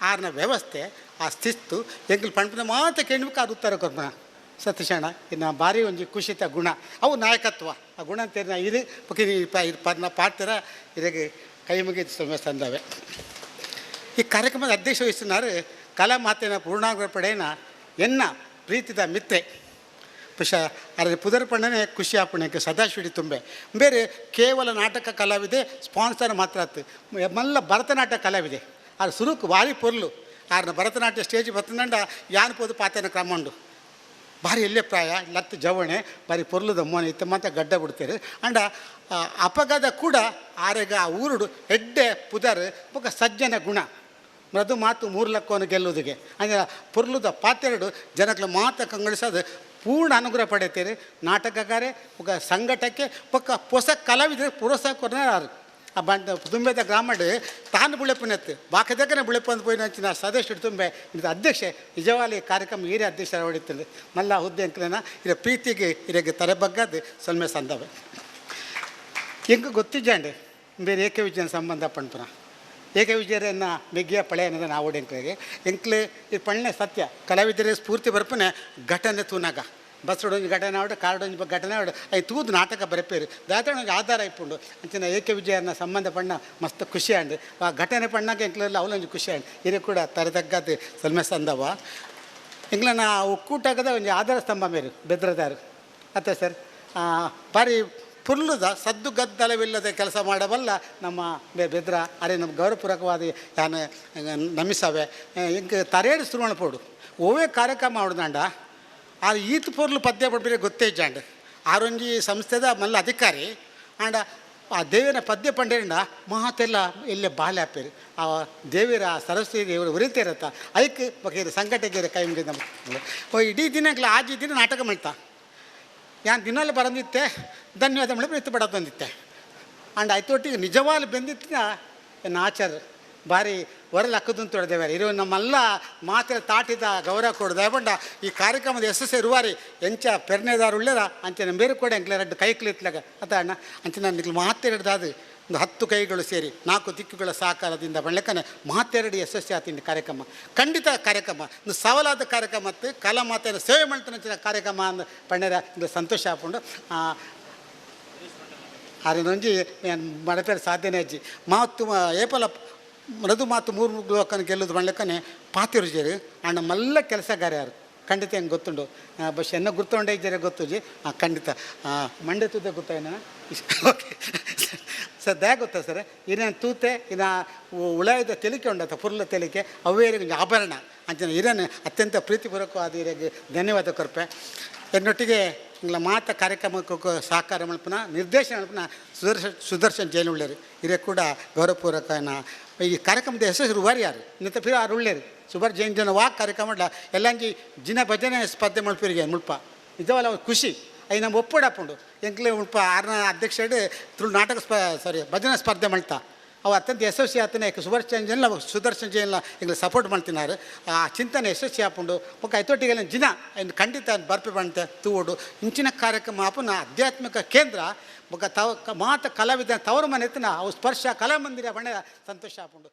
ಆರ್ನ ವ್ಯವಸ್ಥೆ ಆ ಶಿಸ್ತು ಎಂಕಲ್ ಪಂಪನ ಮಾತ್ರ ಕೇಳ್ಬೇಕು ಅದು ಉತ್ತರ ಕೊರ್ಪುನ ಸತೀಶಣ್ಣ ಇನ್ನು ಭಾರಿ ಒಂಜಿ ಖುಷಿತ ಗುಣ ಅವು ನಾಯಕತ್ವ ಆ ಗುಣ ಅಂತ ಇದು ಪನ್ನ ಪಾಡ್ತಾರ ಇದಕ್ಕೆ ಕೈ ಮುಗಿದು ಸಮಯ ತಂದವೆ. ಈ ಕಾರ್ಯಕ್ರಮದ ಅಧ್ಯಕ್ಷ ವಹಿಸಿನಾರು ಕಲಾ ಮಾತಿನ ಪೂರ್ಣಾಂಗ ಪಡೆಯನ ಎನ್ನ ಪ್ರೀತಿದ ಮಿತ್ರೆ ಪುಷ ಅದರ ಪುದರ್ಪಣ್ಣನೇ ಖುಷಿ ಆಪಣಕ್ಕೆ ಸದಾಶಿವಡಿ ತುಂಬೆ ಬೇರೆ ಕೇವಲ ನಾಟಕ ಕಲಾವಿದೆ ಸ್ಪಾನ್ಸರ್ ಮಾತ್ರ ಆತು ಮಲ್ಲ ಭರತನಾಟ್ಯ ಕಲಾವಿದೆ ಅದು ಸುರುಕು ಭಾರಿ ಪೊರ್ಲು ಆರ್ನ ಭರತನಾಟ್ಯ ಸ್ಟೇಜ್ ಬತ್ತಂಡ ಯಾನ್ ಪೋದು ಪಾತನ ಕ್ರಮ ಉಂಡು ಭಾರಿ ಎಲ್ಲೇ ಪ್ರಾಯ ಲತ್ತು ಜವಣೆ ಭಾರಿ ಪೊರ್ಲುದ ಮೋನೆ ಇತ್ತ ಮಾತ್ರ ಗಡ್ಡ ಬಿಡ್ತಾರೆ ಅಂಡ ಅಪಗದ ಕೂಡ ಆರೆಗ ಆ ಊರುಡು ಎಡ್ಡೆ ಪುದರ್ ಬೊಕ್ಕ ಸಜ್ಜನ ಗುಣ ಮೃದು ಮಾತು ಮೂರು ಲಕ್ಕವನ್ನು ಗೆಲ್ಲುವುದಿಗೆ ಅಂದರೆ ಪೊರ್ಲುದ ಪಾತೆರಡು ಜನಗಳ ಮಾತ ಕಂಗೊಳಿಸೋದು ಪೂರ್ಣ ಅನುಗ್ರಹ ಪಡೆಯುತ್ತೀರಿ ನಾಟಕಗಾರೆ ಒಬ್ಬ ಸಂಘಟಕ್ಕೆ ಪಕ್ಕ ಹೊಸ ಕಲಾವಿದರು ಪ್ರೋತ್ಸಾಹ ಕೊಡ್ನಾರು ಆ ಬಂಡ ತುಂಬೆದ ಗ್ರಾಮಡ್ ತಾನು ಬುಳೆಪುನೆತ್ತು ಬಾಕದಕ್ಕನೆ ಬುಳೆಪು ಅಂತ ಪೋಯಿನ ಅಂಚಿನ ಸದಸ್ಯರು ತುಂಬೆ ಇದು ಅಧ್ಯಕ್ಷೆ ನಿಜವಾಗ್ಲಿ ಕಾರ್ಯಕ್ರಮ ಹಿರಿಯ ಅಧ್ಯಕ್ಷರ ಹೊಡಿತದೆ ಮಲ್ಲ ಹುದ್ದೆ ಅಂಕಲೇನ ಇದರ ಪ್ರೀತಿಗೆ ಇದಕ್ಕೆ ತಲೆ ಬಗ್ಗದು ಸೊಲ್ಮೆ ಸಂದವೆ ಎಂಗೆ ಗೊತ್ತಿಜ್ಜಾಂಡೆ ಬೇರೆ ಏಕವಿಜಯನ ಸಂಬಂಧ ಪಣ್ಪುನ ಏಕವಿಜಯರನ್ನ ಮೆಗ್ಗಿಯ ಪಳೆ ಅನ್ನೋದು ನಾವು ಎಂಕ್ಲೆಗೆ ಎಂಕ್ಲೆ ಇದು ಪಣ್ಣೆ ಸತ್ಯ ಕಲಾವಿದರಿಗೆ ಸ್ಫೂರ್ತಿ ಬರ್ಪನೆ ಘಟನೆ ತೂನಾಗ ಬಸ್ ಒಂಜಿ ಘಟನೆ ಆವಡು ಕಾರ್ ಒಂಜಿ ಘಟನೆ ಆವಡು I ತೂದು ನಾಟಕ ಬರೆಪೇರು ದಾತ ಒಂಜಿ ಆಧಾರ ಇಪ್ಪುಂಡು ಅಂಚಿನ ಏಕವಿಜಯನ ಸಂಬಂಧ ಪಣ್ಣ ಮಸ್ತ್ ಖುಷಿ ಆಂಡ್ ಆ ಘಟನೆ ಪಣ್ಣಾಗ ಎಂಕ್ಲೆಲ್ಲ ಅವಲೊಂಜಿ ಖುಷಿ ಆಂಡ್ ಇದು ಕೂಡ ತರತಗ್ಗದು ಸಲ್ಮೆ ಸಂದವ ಎಂಕ್ಲನ ಒಕ್ಕೂಟಗದ ಒಂಜಿ ಆಧಾರ ಸ್ತಂಭ ಮೇರು ಬೆದ್ರದಾರು ಅತ್ತ ಸರ್ ಭಾರಿ ಪುರ್ಲುದ ಸದ್ದು ಗದ್ದಲವಿಲ್ಲದೆ ಕೆಲಸ ಮಾಡಬಲ್ಲ ನಮ್ಮ ಬೆದ್ರ ಅರೆ ನಮ್ಮ ಗೌರವಪೂರ್ವಕವಾದ ಯಾನು ನಮಿಸವೆ ಇಂಕ್ ತರೇಡು ಸುರುವಣ ಪೋಡು ಓವೇ ಕಾರ್ಯಕ್ರಮ ಹೊಡ್ದಂಡ ಆ ಈತ್ ಪೊರ್ಲು ಪದ್ಯ ಪಡ್ಬೇರೆ ಗೊತ್ತೇ ಇಜ್ಜಾಂಡ್ ಆರೊಂಜಿ ಸಂಸ್ಥೆದ ಮಲ್ಲ ಅಧಿಕಾರಿ ಆಂಡ ಆ ದೇವಿನ ಪದ್ಯ ಪಂಡೇರಂಡ ಮಾತೆಲ್ಲ ಎಲ್ಲೇ ಬಾಲೆ ಆಪೇರು ಆ ದೇವಿರ ಆ ಸರಸ್ವತಿ ದೇವರು ಉರಿತಿರತ್ತ ಐಕ್ ಬಗೆ ಸಂಕಟಕ್ಕೆ ಕೈ ಮುಗಿದ ಇಡೀ ದಿನ ಆಜಿ ದಿನ ನಾಟಕ ಮಾಡ್ತಾ ಯಾನ್ ದಿನಾಲು ಬರಂದಿತ್ತೆ ಧನ್ಯವಾದ ಮಾಡಿ ಎತ್ತು ಬಡ ಬಂದಿತ್ತೆ ಆಂಡ್ ಆಯ್ತೊಟ್ಟಿಗೆ ನಿಜವಾಗ್ಲು ಬೆಂದಿತ್ತಿನ ಎನ್ನ ಆಚಾರ ಭಾರಿ ಹೊರಲು ಹಾಕೋದಂತ ಹೊಡೆದೇವೆ ಇರೋ ನಮ್ಮೆಲ್ಲ ಮಾತ್ರ ತಾಟಿದ ಗೌರವ ಕೊಡದೆ ಬಂಡ ಈ ಕಾರ್ಯಕ್ರಮದ ಯಶಸ್ಸು ಇರುವಾರಿ ಎಂಚ ಪೆರ್ನೆದಾರು ಉಳ್ಳೇರ ಅಂಚೆ ಬೇರೆ ಕೂಡ ಎಂಕ್ಲೆ ಎರಡು ಕೈ ಕ್ಲಿತ್ಲಾಗ ಅತ್ತ ಅಣ್ಣ ಅಂಚೆ ನಾನು ಮಾತೆರಡ್ದಾದು ಒಂದು 10 ಕೈಗಳು ಸೇರಿ 4 ದಿಕ್ಕುಗಳ ಸಹಕಾರದಿಂದ ಬಳ್ಳಕನೆ ಮಾತೆರಡು ಯಶಸ್ವಿ ಆತಿನ ಕಾರ್ಯಕ್ರಮ ಖಂಡಿತ ಕಾರ್ಯಕ್ರಮ ಒಂದು ಸವಾಲಾದ ಕಾರ್ಯಕ್ರಮ ಮತ್ತು ಕಲಾ ಮಾತೆಯ ಸೇವೆ ಮಾಡ್ತಾನೆ ಕಾರ್ಯಕ್ರಮ ಅಂದ ಪಣ್ಣೆರ ಒಂದು ಸಂತೋಷ ಹಾಕೊಂಡು ಆರಿನೊಂಜಿ ಮಡಪೇರು ಸಾಧ್ಯನೇ ಅಜ್ಜಿ ಮಾತು ಏಪಲ ಮೃದು ಮಾತು ಮೂರು ಲೋಕನ ಗೆಲ್ಲುದು ಮಾಡ್ಲಿಕ್ಕನೆ ಪಾತಿರು ಜೇರು ಅಣ್ಣ ಮಲ್ಲ ಕೆಲಸಗಾರ್ಯಾರು ಖಂಡಿತ ಹೆಂಗೆ ಗೊತ್ತುಂಡು ಬಸ್ ಎನ್ನ ಗುರ್ತೊಂಡೆ ಇದ್ದಾರೆ ಗೊತ್ತುಜಿ ಖಂಡಿತ ಮಂಡೆ ತೂತೆ ಗೊತ್ತಾಯನ ಓಕೆ ಸರ್ ದಯ ಗೊತ್ತಾ ಸರ್ ಇನ್ನೇನು ತೂತೆ ಇನ್ನು ಉಳಾಯದ ತೆಲಿಕೆ ಉಂಡತ್ತ ಪುರ್ಲ ತೆಲಿಕೆ ಅವೇ ಆಭರಣ ಅಂಚನೆ ಇರೇನು ಅತ್ಯಂತ ಪ್ರೀತಿಪೂರ್ವಕವಾದ ಹಿರಿಯಗೆ ಧನ್ಯವಾದ ಕೊರ್ಪೆ. ಎನ್ನೊಟ್ಟಿಗೆ ಇಂಗ್ಲ ಮಾತ ಕಾರ್ಯಕ್ರಮಕ್ಕೆ ಸಹಕಾರ ಮಲ್ಪನ ನಿರ್ದೇಶನ ಮಲ್ಪನ ಸುದರ್ಶನ್ ಜೈನ್ ಉಳ್ಳೇರು ಹಿರಿಯ ಕೂಡ ಗೌರವಪೂರ್ವಕನ ಈ ಕಾರ್ಯಕ್ರಮದ ಯಶಸ್ಸು ರುವಾರಿ ಯಾರು ಇನ್ನತ್ತ ಫಿರ ಆರು ಉಳ್ಳೇರು ಸುಬಾರ್ ಜೈನ್ ಜನ ವಾಕ್ ಕಾರ್ಯಕ್ರಮ ಎಲ್ಲಂಜಿ ಜಿನ ಭಜನೆ ಸ್ಪರ್ಧೆ ಮಲ್ಪಿರಿಗೆ ಮುಲ್ಪ ನಿಜವಲ್ಲ ಅವ್ರ ಖುಷಿ I ನಮ್ಮ ಒಪ್ಪಡಾಪುಂಡು ಎಂಕ್ಲೆ ಮುಲ್ಪ ಆರ್ನ ಅಧ್ಯಕ್ಷ ತುಳು ನಾಟಕ ಸಾರಿ ಭಜನೆ ಸ್ಪರ್ಧೆ ಮಲ್ತಾ ಅವು ಅತ್ಯಂತ ಯಶಸ್ವಿ ಆತನೇ ಸುದರ್ಶನ್ ಜೈನ್ ಸುದರ್ಶನ್ ಜೈನ್ ಎಂಗ್ಲೆ ಸಪೋರ್ಟ್ ಮಾಡ್ತಿನಾರು ಆ ಚಿಂತನೆ ಯಶಸ್ವಿ ಆಪುಂಡು ಬೊಕ್ಕ ಐತೊಟ್ಟಿಗೆ ಜಿನ ಇನ್ನು ಖಂಡಿತ ಬರ್ಪೆ ಬಂತೆ ತೂವೋಡು ಇಂಚಿನ ಕಾರ್ಯಕ್ರಮ ಆಪುನ ಆಧ್ಯಾತ್ಮಿಕ ಕೇಂದ್ರ ಬೊಕ್ಕ ತವ ಮಾತ ಕಲಾವಿದ ತವರು ಮನೆ ಅವು ಸ್ಪರ್ಶ ಕಲಾಮಂದಿರ ಬಣ್ಣ ಸಂತೋಷ ಆಪುಂಡು.